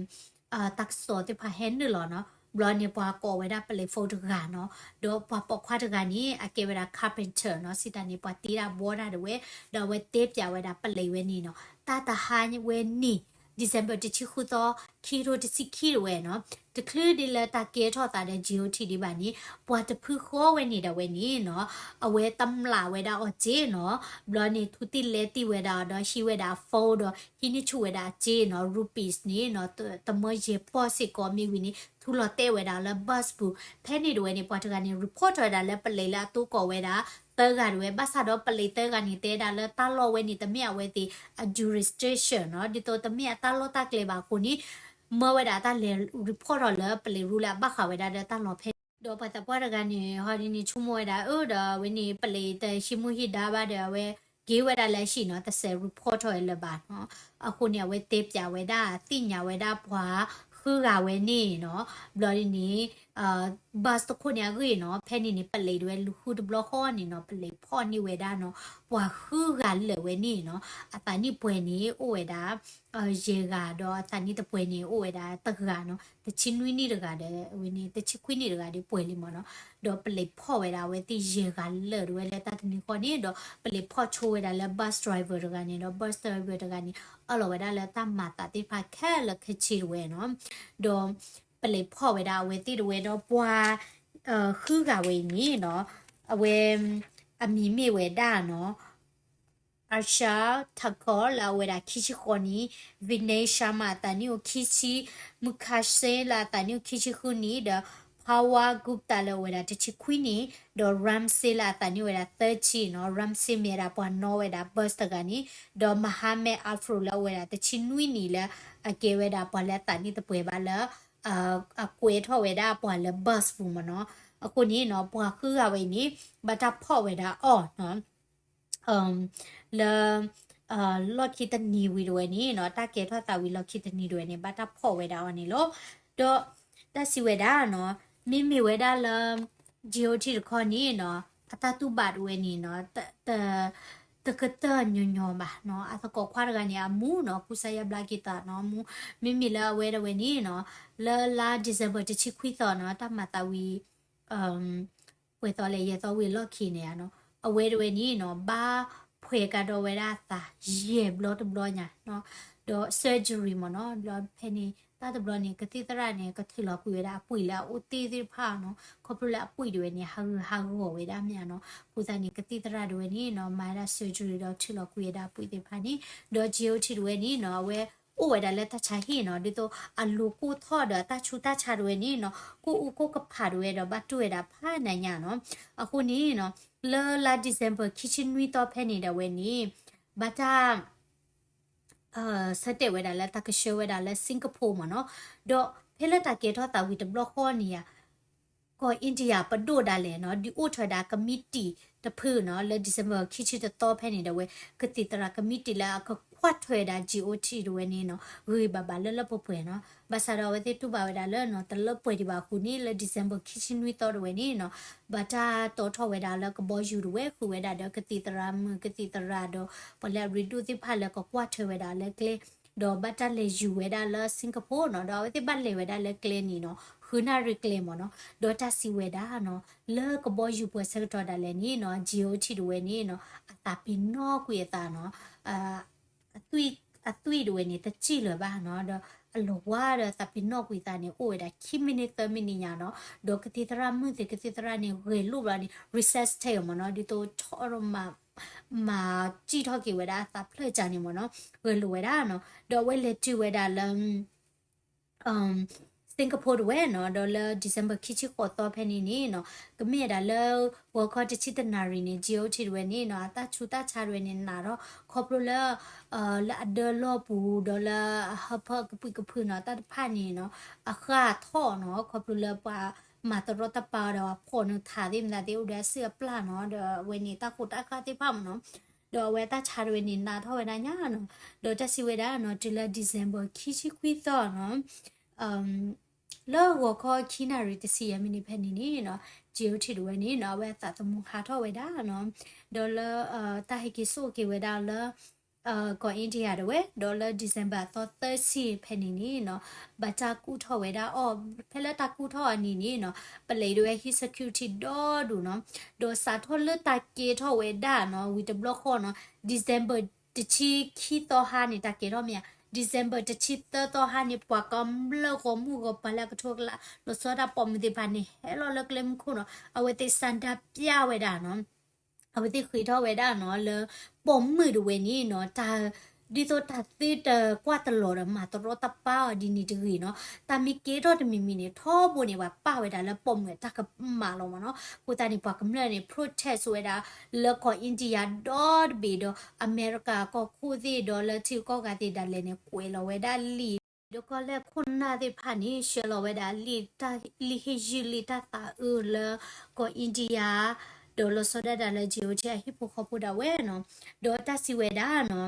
တၢ်ကစီၣ်သ့ၣ်တဖၣ်ဟဲနုာ်လီၤနီၤ ဘျီန့ၣ် ပှၤကိးဝဲဒၣ်ပလံးဖိတဂၤနီၤ ဒီးပှၤပိာ်ခွါတဂၤန့ၣ် အကဲဝဲဒၣ် carpenter နီၤ စံးတၢ်န့ၣ် ပှၤတ့တၢ်ဘှီတၢ်တဝဲ ဒီးအဝဲတဲပျးဝဲဒၣ်ပလံးဝဲန့ၣ်နီၤ တၢ်တဟါဝဲန့ၣ် December တဆံဃုသီ ခံကထိတဆံခံတဝဲနီၤ တချုးဒ်လၢတၢ်ကဲထီၣ်သးဒီး G O T ဒံးဘၣ်န့ၣ် ပှၤတဖုဃီဝဲန့ၣ်ဒၣ်ဝဲန့ၣ်နီၤ အဝဲတမျးဝဲဒၣ်အီၤစ့နီၤ ဘျီန့ၣ် ထူတံၢ်လဲတံၢ်ဝဲဒၣ်ဒီး ဟံးဝဲဒၣ် phone ဒီး ဟံးန့ၢ်ဆူၣ်ဝဲဒၣ်အစ့နီၤ rupees န့ၣ်နီၤ တမၢယဲၢ်ပီၢ်စ့ၢ်ကီးမ့ၢ်ဝံၤန့ၣ် ထူလီၤတဲာ်ဝဲဒၣ်လၢ bus ပူၤ ဖဲန့ၣ်တဝဲန့ၣ် ပှၤတဂၤန့ၣ် report ထီၣ်ဝဲဒၣ်လၢပလံးလၢအတိကိးဝဲဒၣ် သၢဂၤတဝဲ ဘၣ်ဆၣ်ဒီးပလံးသၢဂၤန့ၣ် တဲဒၣ်လၢတၢ်လီၢ်ဝဲန့ၣ် တမ့ၢ်အဝဲသ့ၣ်အ jurisdiction နီၤ ဒ်သိးတမ့ၢ်အတၢ်လီၢ်တၢ်ကျဲဘၣ်အဃိန့ၣ် မၢဝဲဒၣ်တၢ်လဲၤ report ထီၣ်လၢပလံးရူလၢအဘၣ်ဃးဝဲဒၣ်ဒီးတၢ်လီၢ်ဖဲန့ၣ် ဒီးပှၤသးပှၢ်တဂၤန့ၣ် ဟီဒ်န့ၣ် ဆိကမိၣ်ဝဲဒၣ် အၢ ဒီးအဝဲန့ၣ် ပလံးတဟံးမူဟံးဒါဘၣ်ဒီး အဝဲ က့ၤဝဲဒၣ်လၢဟံၣ်နီၤ, တစဲး report ထီၣ်ဝဲလၢၤဘၣ်နီၤ. အဃိန့ၣ် အဝဲတဲပၠးဝဲဒၣ် သ့ၣ်ညါဝဲဒၣ်ပှၤဃုဂၤဝဲန့ၣ်နီၤ, ဘျီဒ်န့ၣ် bus တခိၣ်န့ၣ်အဂ့ၢ်နီၤ, ဖဲန့ၣ်န့ၣ် ပလံးတဝဲလူၤဃုတဘျီဃီန့ၣ်နီၤ, ပလံးဖီၣ်န့ၢ်ဝဲဒၣ်နီၤ, ပှၤဃုဂၤလၢာ်ဝဲန့ၣ်နီၤ, အသးနံၣ်ပှဲၤန့ၣ် အိၣ်ဝဲဒၣ် ယဲၢ်ဂၤ, ဒီးအသးနံၣ်တပှဲၤန့ၣ် အိၣ်ဝဲဒၣ်တဂၤနီၤ, တဆံနွံနံၣ်တဂၤဒီး အဝဲန့ၣ် တဆံခွံနံၣ်တဂၤဒီးပှဲၤလံမ့ၢ်နီၤ. ဒီးပလံးဖီၣ်ဝဲဒၣ်အဝဲသ့ၣ်ယဲၢ်ဂၤလၢာ်တဝဲလၢတၢ်တနံၤဃီန့ၣ်, ဒီးပလံးဖီၣ်ဆိဝဲဒၣ်လၢ bus driver တဂၤန့ၣ်, ဒီး bus driver တဂၤန့ၣ် အၢၣ်လီၤဝဲဒၣ်လၢတၢ်မၤသးသ့ၣ်တဖၣ်ခဲလၢာ်ခဲဆ့တဝဲနီၤ. ဒီးပလံးဖီၣ်ဝဲဒၣ်အဝဲသ့ၣ်တဝဲဒီးပှၤ ဃုဂၤဝဲအံၤန့ၣ်နီၤ, အဝဲ အမံၤမ့ၢ်ဝဲဒ�်နီၤ Akshay Thakur လၢအအိၣ်ဝဲဒၣ်ခံဆံဃိးနံၣ်, Vinay Sharma အသးနံၣ်အိၣ်ခံဆံ, Mukesh Singh လၢအသးနံၣ်အိၣ်ခံဆံဃုနံၣ်, ဒီး Pawan Gupta လၢအအိၣ်ဝဲဒၣ်တဆံခွံနံၣ်, ဒီး Ram Singh လၢအသးနံၣ်အိၣ်ဝဲဒၣ်သၢဆံနီၤ, Ram Singh မ့ၢ်ဝဲဒၣ်ပှၤနီၣ်ဝဲဒၣ် bus တဂၤန့ၣ်, ဒီး Mohammad Afroz လၢအအိၣ်ဝဲဒၣ်တဆံနွံနံၣ်လၢ အကဲဝဲဒၣ်ပှၤလၢအသးနံၣ်တပှဲၤဘၣ်လၢ အကွဲးထီၣ်ဝဲဒၣ်ပှၤလၢ bus ပူၤမ့ၢ်နီၤ. အဃိန့ၣ်နီၤ ပှၤဃုဂၤဝဲအံၤန့ၣ် ဘၣ်တၢ်ဖီၣ်ဝဲဒၣ်အီၤနီၤ လၢ လီၢ်ခံတနံၤဝံၤတဝဲန့ၣ်နီၤ, တၢ်ကဲထီၣ်သးဝံၤလီၢ်ခံတနံၤတဝဲန့ၣ် ဘၣ်တၢ်ဖီၣ်ဝဲဒၣ်အီၤန့ၣ်လီၤ. ဒီးတၢ်စံးဝဲဒၣ်နီၤ, မ့မ့ၢ်ဝဲဒၣ်လၢ G O T တခီန့ၣ်နီၤ, အတၢ်တူၢ်ဘၣ်တဝဲန့ၣ်နီၤ, တကတၢၢ်ညီညီဘၣ်နီၤ, အသကိးခွါတဂၤန့ၣ် အမူနီၤ, ကူစါယါဘျါက့ၤသးနီၤ, မူ, မ့မ့ၢ်လၢအဝဲတဝဲန့ၣ်နီၤ, လၢလါ December တဆံခွံသီနီၤ, တၢ်မၤသးဝံၤ ပှဲၤသီလဲၣ် ယဲၢ်သီဝံၤအလီၢ်ခံန့ၣ်ဧါနီၤ, အဝဲတဝဲန့ၣ်နီၤ, ဘၣ်ဖှဲးကဒီးဝဲဒၣ်အသး ယဲၢ်ဘျီတဘျီညါနီၤ, ဒီး surgery မ့ၢ်နီၤ, ဒီးဖဲန့ၣ် တၢ်တဘျီန့ၣ် ကသံၣ်သရၣ်န့ၣ် ကထုးလီၤကွံာ်ဝဲဒၣ်အပှံာ်လၢအအိၣ်တ့ၢ်သ့ၣ်တဖၣ်နီၤ, ခီဖျိလၢအပှံာ်တဝဲန့ၣ် ဟးဂူာ်ဟးဂီၤဝဲဒၣ်မ့ၢ်ဧါနီၤ, အဃိသတးန့ၣ် ကသံၣ်သရၣ်တဝဲန့ၣ်နီၤ, မၤဝဲဒၣ် surgery ဒီးထုးလီၤကွံာ်ဝဲဒၣ်အပှံာ်သ့ၣ်တဖၣ်န့ၣ်, ဒီး G O T တဝဲန့ၣ်နီၤ, အဝဲ အိၣ်ဝဲဒၣ်လၢတၢ်ဆါဟံၣ်နီၤ, ဒ်သိးအလိၤကိၢ်ထီၣ်ဒီးအတၢ်ဆူးတၢ်ဆါတဝဲန့ၣ်နီၤ, ကိၢ်အူကိၢ်ကဖးတဝဲဒီး ဘၣ်တူၢ်ဝဲဒၣ်ဖးနးညါနီၤ. အဃိန့ၣ်နီၤ, လၢလါ December ခံဆံနွံသီဖဲန့ၣ်ဒၣ်ဝဲန့ၣ်, ဘၣ်တၢ် ဆၢတဲာ်ဝဲဒၣ်လၢတၢ်ကဆှၢဝဲဒၣ်လၢ Singapore မ့ၢ်နီၤ, ဒီးဖဲလၢတၢ်ကဲထီၣ်သးဝံၤတဘျီဃီန့ၣ်ဧါ ကီၢ် India ပဒိၣ်ဒၣ်လဲာ်နီၤ, ဒုးအိၣ်ထီၣ်ဝဲဒၣ်ကမံးတံာ်တဖုနီၤ, လၢ December ခံဆံတသီဖဲန့ၣ်ဒၣ်ဝဲ, ကသံၣ်သရၣ်ကမံးတံာ်လၢအကကွၢ်ထွဲဝဲဒၣ် G O T တဝဲန့ၣ်နီၤ, ဂ့ၤဘၣ်ဘၣ်လၢလၢပှဲၤပှဲၤနီၤ. ဘၣ်ဆၣ်ဒီးအဝဲသ့ၣ်တူၢ်ဘၣ်ဝဲဒၣ်လၢနီၤ, တလၢပှဲၤဒံးဘၣ်အဃိန့ၣ် လၢ December ခံဆံနွံသီတဝဲန့ၣ်နီၤ, ဘၣ်တၢ်တီထီၣ်ဝဲဒၣ်လၢကဘီယူၤတဝဲ ဃုာ်ဝဲဒၣ်ဒီးကသံၣ်သရၣ်မုၣ် ကသံၣ်သရၣ်ဒီး ပှၤလၢအရ့ဒိၣ်သ့ၣ်တဖၣ်လၢကကွၢ်ထွဲဝဲဒၣ်လၢကျဲ ဒီးဘၣ်တၢ်လဲၤယူၤဝဲဒၣ်လၢ Singapore နီၤ, ဒီးအဝဲသ့ၣ်ဘၣ်လဲၤဝဲဒၣ်လၢကျဲန့ၣ်နီၤ, ဃုနၣ်ရံၣ်ကျဲမ့ၢ်နီၤ, ဒီးတၢ်စံးဝဲဒၣ်နီၤ, လၢကဘီယူၤပှဲၤဆၢကတီၢ်ဒၣ်လဲာ်န့ၣ်နီၤ, G O T တဝဲန့ၣ်နီၤ, အသးပ့ၤနီၣ်ကွံာ်အသးနီၤ, အသွံၣ်တဝဲန့ၣ် တစံၣ်လၢၤဘၣ်နီၤ, ဒီးအလီၤဝါဒီးသးပ့ၤနီၣ်ကွံာ်သးန့ၣ် အိၣ်ဝဲဒၣ်ခံမံးနံးသၢမံးနံးညါနီၤ, ဒီးကသံၣ်သရၣ်မုၣ်သ့ၣ် ကသံၣ်သရၣ်န့ၣ် ဂဲၤလိာ်ဘျီန့ၣ် resuscitate မ့ၢ်နီၤ, ဒ်သိးထီၣ်ဒီး မၤစံၣ်ထီၣ်က့ၤဝဲဒၣ်အသးဖျၢၣ်ကၢန့ၣ်မ့ၢ်နီၤ, ဂဲၤလိာ်ဝဲဒၣ်နီၤ, ဒီးအဝဲလဲၤတုၤဝဲဒၣ်လၢ Singapore တဝဲနီၤ, ဒီးလၢ December ခံဆံဃိးသီဖဲန့ၣ်န့ၣ်နီၤ, ကမ့ၢ်ဝဲဒၣ်လၢ ဂီၤခီတဆံတနၣ်ရံၣ်န့ၣ် G O T တဝဲန့ၣ်နီၤ, အတၢ်ဆူးတၢ်ဆါတဝဲန့ၣ် နးထီၣ် ခီဖျိလၢ လၢအဒၢလီၢ်ပူၤ ဒီးလၢအဟၢဖၢကပံာ်ကဖုနီၤ, တၢ်တဖၣ်န့ၣ်နီၤ, အဃၢ်ထီၣ်နီၤ, ခီဖျိလၢပှၤမၤတရီတပါဒီး အဖီၣ်နုာ်ထးသ့ၣ်မတၤသ့ၣ် အိၣ်ဒီးအစုအပျၢ်နီၤ, ဒီးအဝဲန့ၣ်တၢ်ဃိးတၢ်ဃၢ်သ့ၣ်တဖၣ်မ့ၢ်နီၤ, ဒီးအဝဲတၢ်ဆါတဝဲန့ၣ် နးထီၣ်ဝဲဒၣ်ညါနီၤ, ဒီးတၢ်စံးဝဲဒၣ်နီၤ, တုၤလၢ December ခံဆံခွံသီနီၤ, လၢဂီၤခီခံနၣ်ရံၣ်တဆံယဲၢ်မံးနံးဖဲန့ၣ်န့ၣ်နီၤ, G O T တဝဲန့ၣ်နီၤ, အဝဲအသးသမူဟးထီၣ်ဝဲဒၣ်နီၤ, ဒီးလၢ တၢ်ဟဲက့ၤစိာ်က့ၤဝဲဒၣ်လၢ ကီၢ် India တဝဲ, ဒီးလၢ December အသီသၢဆံဖဲန့ၣ်န့ၣ်နီၤ, ဘၣ်တၢ်ကူၣ်ထီၣ်ဝဲဒၣ်အီၤ, ဖဲလၢတၢ်ကူၣ်ထီၣ်အီၤန့ၣ်န့ၣ်နီၤ, ပလဲၤဒၣ်ဝဲ ဟံး security ဒီဒူၣ်နီၤ, ဒီးစးထီၣ်လၢတၢ်ကဲထီၣ်ဝဲဒၣ်နီၤ, ဝံၤတဘျီဃီနီၤ, December တဆံခံသီဟါန့ၣ် တၢ်ကဲထီၣ်မ့ၢ်ဧါ, December တဆံသၢသီဟါန့ၣ် ပှၤကမျၢၢ်ဂီၢ်မုၢ်ဂီၢ်ပၤလၢအကထိအကလး လီၤဆီဒၣ်ပိာ်မုၣ်သ့ၣ်တဖၣ်န့ၣ် ဟဲလီၤလၢကျဲမုၢ်ခိၣ်နီၤ, အဝဲသ့ၣ်ဆန္ဒပြဝဲဒၣ်နီၤ, အဝဲသ့ၣ်ဃ့ထီၣ်ဝဲဒၣ်နီၤ လၢပိာ်မုၣ်တဝဲန့ၣ်နီၤ, တၢ် ဒ်သိးတၢ်သ့တကွၢ်တလီၤဒီး မၤတရီတပါအီၤဒ်န့ၣ်တဂ့ၤနီၤ, တၢ်မ့ၢ်ကဲထီၣ်တမံၤမံၤန့ၣ် ထီဘိန့ၣ် ပှၤပာ်ဝဲဒၣ်လၢပိာ်မုၣ်အတၢ်ကမၣ်လီၤမ့ၢ်နီၤ, အဃိသတးန့ၣ် ပှၤကမျၢၢ်န့ၣ် protest ဝဲဒၣ် လၢကီၢ် India ဒီတဘ့ၣ်ဒီး အမဲရကၤကီၢ်ခိၣ်သ့ၣ်ဒီးလၢထံဂုၤကီၢ်ဂၤသ့ၣ်ဒၣ်လဲာ်န့ၣ် ကွဲးလီၤဝဲဒၣ်လံာ် ဒီးကီၢ်လဲၢ်ခိၣ်နၢ်သ့ၣ်တဖၣ်န့ၣ် ဆှၢလီၤဝဲဒၣ်လံာ်တၢ် လံာ်ဟ့ၣ်ယုၢ်လံာ်တၢ်သးအုးလၢ ကီၢ် India ဒီးလီၤဆီဒၣ်တၢ်လၢ G O T အဟံၣ်ဖိဃီဖိဒၣ်ဝဲနီၤ, ဒီးတၢ်စံးဝဲဒၣ်နီ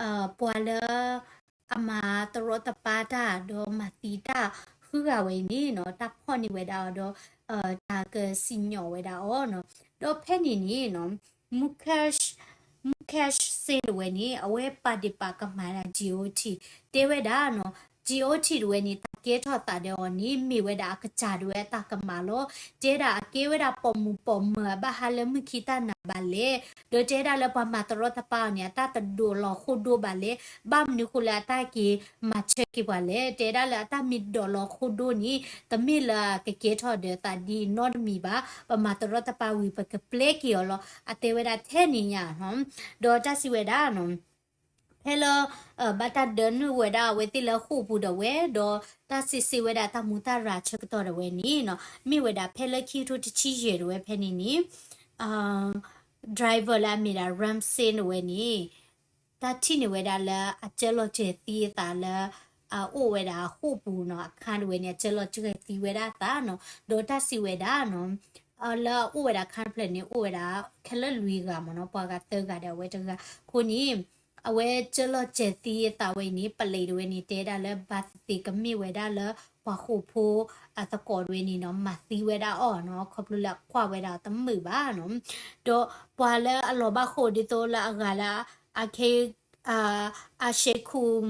ၤ, ပှၤလၢ အမၤတရီတပါတၢ် ဒီးမၤသံတၢ်ဃုဂၤဝဲအံၤန့ၣ်နီၤ, တၢ်ဖီၣ်န့ၢ်ဝဲဒၣ်အီၤဒီး တၢ်ကစံၣ်ညီၣ်ဝဲဒၣ်အီၤနီၤ, ဒီးဖဲန့ၣ်န့ၣ်နီၤ Mukesh, Mukesh Singh တဝဲန့ၣ် အဝဲပာ်ဒ့ၣ်ပာ်ကမၣ်ဒၣ် G O T တဲဝဲဒၣ်နီၤ, G O T တဝဲန့ၣ် တၢ်ကဲထီၣ်သးဒီးအီၤန့ၣ် မ့ၢ်ဝဲဒၣ်အကစၢ်ဒၣ်ဝဲအတၢ်ကမၣ်လီၤ. တဲဒၣ်အကဲဝဲဒၣ်ပိာ်မုၣ်ပိာ်မၢၤအဘၣ်ဟါလၢမုၢ်ခံတၢ်နၤဘၣ်လဲၣ်, ဒီးတဲဒၣ်လၢပှၤမၤတရီတပါအီၤန့ၣ် အတၢ်တဒိးလီၤဃိဒိဘၣ်လဲၣ်, ဘၣ်မနုၤဃိလၢအတၢ်က့ၤမၤဆၢက့ၤပှၤလဲၣ်, တဲဒၣ်လၢအတၢ်မ့ၢ်ဒိးလီၤဃိဒိန့ၣ် တမ့ၢ်လၢအကကဲထီၣ်ဒီးသးဒ်နီတမံၤဘၣ်, ပမၤတရီတပါဝံၤ ပကပျဲက့ၤအီၤလီၤ, အတဲဝဲဒၣ်ထဲန့ၣ်ညါနီၤ, ဒီးတၢ်စံးဝဲဒၣ်နီၤ ဖဲလၢ ဘၣ်တၢ်ဒၢနုာ်ဝဲဒၣ်အဝဲသ့ၣ်လၢဃိာ်ပူၤဒၣ်ဝဲ, ဒီးတၢ်စံးဆၢဝဲဒၣ်တၢ်မူတၢ်ရၤဆၢကတီၢ်ဒၣ်ဝဲန့ၣ်နီၤ, မ့ၢ်ဝဲဒၣ်ဖဲလၢခံကထိတဆံယဲၢ်ဒၣ်ဝဲဖဲန့ၣ်န့ၣ် driver လၢအမ့ၢ်ဒၣ် Ramsing ဒၣ်ဝဲန့ၣ် တၢ်ထံၣ်န့ၢ်ဝဲဒၣ်လၢအကၢလီၤစဲၤသံအသးလၢ အအိၣ်ဝဲဒၣ်ဃိာ်ပူၤနီၤ, အခါဒၣ်ဝဲန့ၣ် အကၢလီၤစဲၤသံဝဲဒၣ်အသးနီၤ, ဒီးတၢ်စံးဝဲဒၣ်နီၤ လၢအအိၣ်ဝဲဒၣ်အခါတဖျၢၣ်န့ၣ် အိၣ်ဝဲဒၣ်ခဲလၢာ်လွံၢ်ဂၤမ့ၢ်နီၤ, ပှၤဂၤသၢဂၤဒီးအဝဲတဂၤ, အဃိန့ၣ် အဝဲကၢလီၤစဲၤသံအသးဝဲအံၤန့ၣ် ပလံးဒၣ်ဝဲန့ၣ် တဲဒၣ်လၢဘၣ်သ့ၣ်သ့ၣ်ကမ့ၢ်ဝဲဒၣ်လၢ ပှၤဃိာ်ဖိအသကိးဒၣ်ဝဲန့ၣ်နီၤ မၤသံဝဲဒၣ်အီၤနီၤ, ခီဖျိလၢအကွၢ်ဝဲဒၣ်တမုာ်ဘၣ်နီၤ, ဒီးပှၤလၢအလီၤဘၣ်ဃိာ်ဒ်သိးလၢအဂၤလၢ အခဲ အရှ့ခိၣ်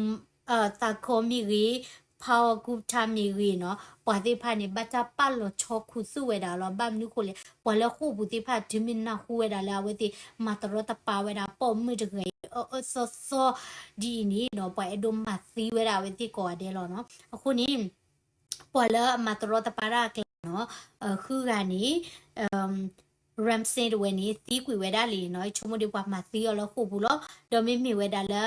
သးခီမ့ၢ်ဂ့ၤ, ဖးဝီကူပထါ မ့ၢ်ဂ့ၤနီၤ, ပှၤသ့ၣ်တဖၣ်န့ၣ် ဘၣ်တၢ်ပာ်လီၤဆီခူသူၣ်ဝဲဒၣ်လီၤ. ဘၣ်မနုၤဃိလဲၣ်, ပှၤလၢဃိာ်ပူၤသ့ၣ်တဖၣ် တုၤမ့ၢ်နၢ်ဟူဝဲဒၣ်လၢအဝဲသ့ၣ် မၤတရီတပါဝဲဒၣ်ပိာ်မုၣ်တဂၤအံၤ အၢအၢသီသီဒ်အံၤန့ၣ်နီၤ, ပှၤအဲၣ်ဒိးမၤသံဝဲဒၣ်အဝဲသ့ၣ်ကိးဂၤဒဲးလီၤနီၤ. အဃိန့ၣ် ပှၤလၢအမၤတရီတပါတၢ်အကျါနီၤ, ဃုဂၤန့ၣ် Ramsing တဝဲန့ၣ် သံကွံာ်ဝဲဒၣ်လံနီၤ, ဆိကမိၣ်ဒ်ပှၤမၤသံအီၤလၢဃိာ်ပူၤလီၤ. ဒီးမ့မ့ၢ်ဝဲဒၣ်လၢ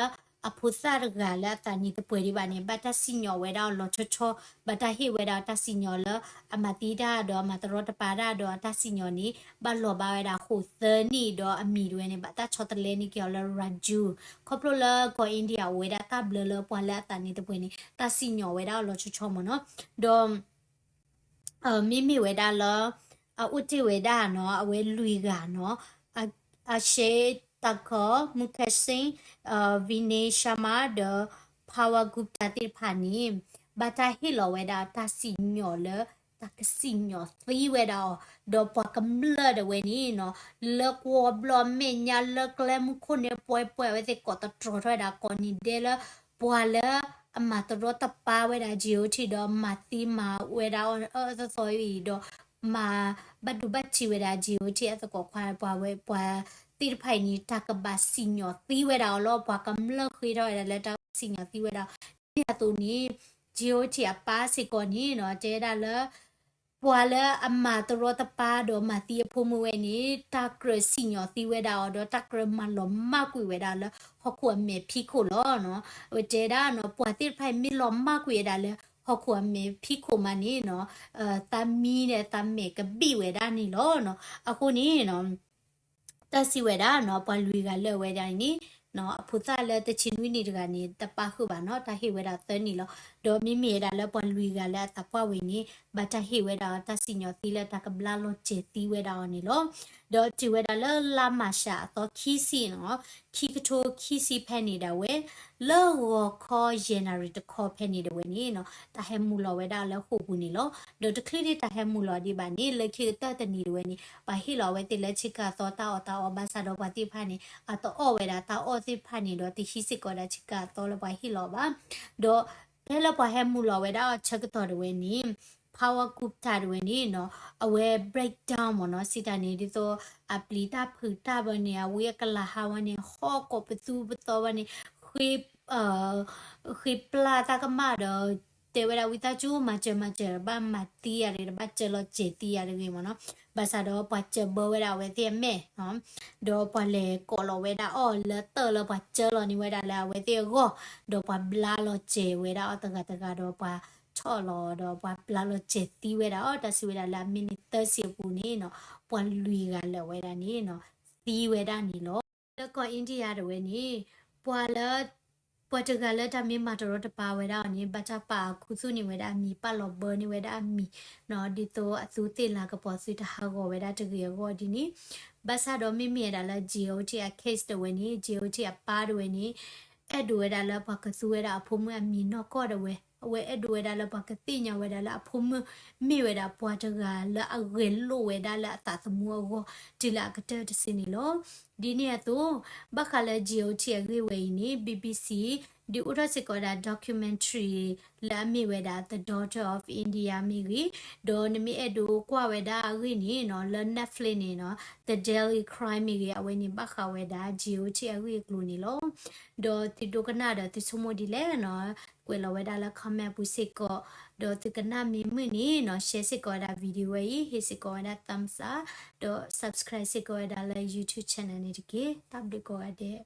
အဖိသၣ်တဂၤလၢအသးနံၣ်တပှဲၤဒံးဘၣ်န့ၣ် ဘၣ်တၢ်စံၣ်ညီၣ်ဝဲဒၣ်အီၤလီၤဆီဆီ, ဘၣ်တၢ်ဟ့ၣ်ဝဲဒၣ်တၢ်စံၣ်ညီၣ်လၢ အမၤသံတၢ်ဒီးအမၤတရီတပါတၢ်ဒီးအတၢ်စံၣ်ညီၣ်န့ၣ် ဘၣ်လီၤဘၣ်ဝဲဒၣ်ဃိာ်သၢနံၣ်ဒီးအမံၤတဝဲန့ၣ် ဘၣ်တၢ်ဆီတလဲန့ၢ်က့ၤအီၤလၢ Raju ခီဖျိလၢကီၢ် India အိၣ်ဝဲဒၣ်တၢ်ဘျၢလၢပှၤလၢအသးနံၣ်တပှဲၤန့ၣ် တၢ်စံၣ်ညီၣ်ဝဲဒၣ်အီၤလီၤဆီဆီမ့ၢ်နီၤ. ဒီး မ့မ့ၢ်ဝဲဒၣ်လၢ အအိၣ်တ့ၢ်ဝဲဒၣ်နီၤ အဝဲလွံၢ်ဂၤနီၤ Akshay Thakur, Mukesh Singh, Vinay Sharma ဒီး Pawan Gupta သ့ၣ်တဖၣ်န့ၣ် ဘၣ်တၢ်ဟ့ၣ်လီၤဝဲဒၣ်တၢ်စံၣ်ညီၣ်လၢ တၢ်ကစံၣ်ညီၣ်သံဝဲဒၣ်အီၤ, ဒီးပှၤကမျၢၢ်ဒၣ်ဝဲန့ၣ်နီၤ လၢကွီဘျီအမဲာ်ညါလၢကျဲမုၢ်ခိၣ်န့ၣ် ပှဲၤပှဲၤ အဝဲသ့ၣ်ကိးသတြီၤထီၣ်ဝဲဒၣ်ကိးနံၤဒဲလၢ ပှၤလၢအမၤတရီတပါဝဲဒၣ် G O T ဒီးမၤသံမၤဝဲဒၣ်အီၤအၢအၢသီသီအံၤဒီး မၤဘၣ်ဒိဘၣ်ထံးဝဲဒၣ် G O T အသကိးခွါ ပှၤဝဲပှၤသ့ၣ်တဖၣ်အံၤန့ၣ် တၢ်ကဘၣ်စံၣ်ညီၣ်သံဝဲဒၣ်အီၤလီၤ. ပှၤကမျၢၢ်ဃ့ထီၣ်ဝဲဒၣ်လၢတၢ်စံၣ်ညီၣ်သံဝဲဒၣ် မ့ၢ်အသိးန့ၣ် G O T အပၢ်စ့ၢ်ကီးန့ၣ်နီၤ တဲဝဲဒၣ်လၢ ပှၤလၢအမၤတရီတပါဒီးမၤသံအဖိမုၣ်ဝဲန့ၣ် တၢ်ကြၢးစံၣ်ညီၣ်သံဝဲဒၣ်အီၤဒီး တၢ်ကြၢးမၤလီၤမၢ်ကွံာ်ဝဲဒၣ်လၢဟီၣ်ခိၣ်အမဲာ်ဖံးခိၣ်လီၤနီၤ. အဝဲတဲဒၣ်နီၤ ပှၤသ့ၣ်တဖၣ်အံၤမ့ၢ်လီၤမၢ်ကွံာ်ဝဲဒၣ်လၢဟီၣ်ခိၣ်အမဲာ်ဖံးခိၣ်မးန့ၣ်နီၤ သးမံဒီးသးမဲာ်ကဘံၣ်ဝဲဒၣ်န့ၣ်လီၤနီၤ. အဃိန့ၣ်နီၤ တၢ်စံးဝဲဒၣ်နီၤ ပှၤလွံၢ်ဂၤလၢာ်ဝဲဒၣ်န့ၣ် အဖိသၣ်လၢတဆံနွံနံၣ်တဂၤန့ၣ် တပၣ်ဃုာ်ဘၣ်နီၤ တၢ်ဟ့ၣ်ဝဲဒၣ်သၢနံၣ်လီၤ. ဒီးမ့မ့ၢ်ဝဲဒၣ်လၢပှၤလွံၢ်ဂၤလၢအသးပှၢ်ဝဲန့ၣ် ဘၣ်တၢ်ဟ့ၣ်ဝဲဒၣ်အီၤတၢ်စံၣ်ညီၣ်သံလၢတၢ်ကဘျါလီၤစဲၤသံဝဲဒၣ်အီၤန့ၣ်လီၤ. ဒီးတုၤဝဲဒၣ်လၢလါမၢ်ၡးအသီခံဆံနီၤ ခံကထိခံဆံဖဲန့ၣ်ဒၣ်ဝဲ လၢဂီၤခီယဲၢ်နၣ်ရံၣ်တခီဖဲန့ၣ်ဒၣ်ဝဲန့ၣ်နီၤ တၢ်ဟဲမုာ်လီၤဝဲဒၣ်လၢဃိာ်ပူၤန့ၣ်လီၤ. ဒီးတချုးဒံးတၢ်ဟဲမုာ်လီၤဒံးဘၣ်န့ၣ် လၢခံကတၢၢ်တနံၤဒၣ်ဝဲန့ၣ် ပှၤဟ့ၣ်လီၤဝဲသ့ၣ်လၢဆ့ကၤသီတၢ်အီၣ်တၢ်အီဘၣ်ဆၣ်ဒီးပှၤသ့ၣ်တဖၣ်န့ၣ် အတအီၣ်ဝဲဒၣ်တၢ်အီၣ်သ့ၣ်တဖၣ်န့ၣ်ဒီး တဟံးစ့ၢ်ကီးဒၣ်ဆ့ကၤသီလၢပှၤဟ့ၣ်လီၤဘၣ်. ဒီးဖဲလၢပှၤဟဲမုာ်လီၤဝဲဒၣ်အီၤဆၢကတီၢ်ဒၣ်ဝဲန့ၣ် Pawan Gupta ဒၣ်ဝဲန့ၣ်နီၤ အဝဲ breakdown မ့ၢ်နီၤ စံးတၢ်န့ၣ် ဒ်သိးအပျံၤတၢ်ဖုးတၢ်ဘၣ်န့ၣ် အဝံအကလၤဟးဝဲန့ၣ် ဟီၣ်ကိးပသူပသီဝဲန့ၣ် ဃ့ ဃ့ပျၢ်တၢ်ကမၣ်ဒီး တဲဝဲဒၣ်ဝံသးစူၤ မၤစၢၤမၤစၢၤ ဘၣ်မၤသံယၤတဂ့ၤ ဘၣ်စၢၤလီၤစဲၤသံယၤတဂ့ၤမ့ၢ်နီၤ. ဘၣ်ဆၣ်ဒီးပှၤစၢၤဘၢဝဲဒၣ်အဝဲသ့ၣ်အမဲာ်နီၤ ဒီးပှၤလဲၤကိးလီၤဝဲဒၣ်အီၤလၢတၢၢ်လၢပှၤစၢၤလီၤန့ၢ်ဝဲဒၣ်လၢအဝဲသ့ၣ်အဂီၢ် ဒီးပှၤဘျါလီၤစဲၤဝဲဒၣ်အီၤတဂၤတဂၤဒီးပှၤ ထီၣ်လီၤဒီးပှၤဘျါလီၤစဲၤသံဝဲဒၣ်အီၤ တၢ်စံးဝဲဒၣ်လၢအမံးနံးသၢဆံအပူၤန့ၣ်နီၤ ပှၤလွံၢ်ဂၤလၢာ်ဝဲဒၣ်န့ၣ်နီၤ သံဝဲဒၣ်န့ၣ်လီၤ. လၢကီၢ် India ဒၣ်ဝဲန့ၣ် ပှၤလၢ ပှၤတဂၤလၢတၢ်မ့ၢ်မၤတရီတပါဝဲဒၣ်အီၤန့ၣ် ဘၣ်တၢ်ပာ်ခူသူၣ်န့ၢ်ဝဲဒၣ်အမံၤ ပာ်လီၤဘၢန့ၢ်ဝဲဒၣ်အမံၤနီၤ ဒ်သိးအသူသ့ၣ်လၤကပီၤသုတဟးဂီၤဝဲဒၣ်တဂ့ၤအဂီၢ်ဒ်န့ၣ်. ဘၣ်ဆၣ်ဒီးမ့မ့ၢ်ဝဲဒၣ်လၢ G O T အ case တဝဲန့ၣ် G O T အပၢ်တဝဲန့ၣ် အဲၣ်ဒိးဝဲဒၣ်လၢပှၤကသူဝဲဒၣ်အဖိမုၣ်အမံၤနီၢ်ကီၢ်တဝဲ, အဝဲအဲၣ်ဒိးဝဲဒၣ်လၢပှၤကသ့ၣ်ညါဝဲဒၣ်လၢအဖိမုၣ်မ့ၢ်ဝဲဒၣ်ပှၤတဂၤလၢအဂဲၤလိာ်ဝဲဒၣ်လၢအသးသမူအဂီၢ် တုၤလၢအကတၢၢ်တစုန့ၣ်လီၤ. ဒ်န့ၣ်အသိး ဘၣ်ဃးလၢ G O T အဂ့ၢ်ဝဲအံၤန့ၣ် B B C ဒုးအိၣ်ထီၣ်စ့ၢ်ကီးဝဲဒၣ် documentary လၢအမ့ၢ်ဝဲဒၣ် The Daughter of India မ့ၢ်ဂ့ၤ, ဒီးနမ့ၢ်အဲၣ်ဒိးကွၢ်ဝဲဒၣ်အဂ့ၢ်န့ၣ်နီၤ လၢ Netflix န့ၣ်နီၤ The Delhi Crime မ့ၢ်ဂ့ၤ အဝဲန့ၣ်ဘၣ်ဃးဝဲဒၣ် G O T အဂ့ၢ်အကျိၤန့ၣ်လီၤ. ဒီးသုဒိကနၣ်ဒီးသုဆိကမိၣ်ဒ်လဲၣ်နီၤ ကွဲးလီၤဝဲဒၣ်လၢ comment ပူၤစ့ၢ်ကီး, ဒီးသုကနၣ်မ့ၢ်မုာ်န့ၣ်နီၤ share စ့ၢ်ကီးဝဲဒၣ် video ဝဲအံၤ ဟ့ၣ်စ့ၢ်ကီးဝဲဒၣ် thumbs up, ဒီး subscribe စ့ၢ်ကီးဝဲဒၣ်လၢ YouTube channel န့ၣ်တက့ၢ်. တၢ်ဘျုးကိးဂၤဒဲး.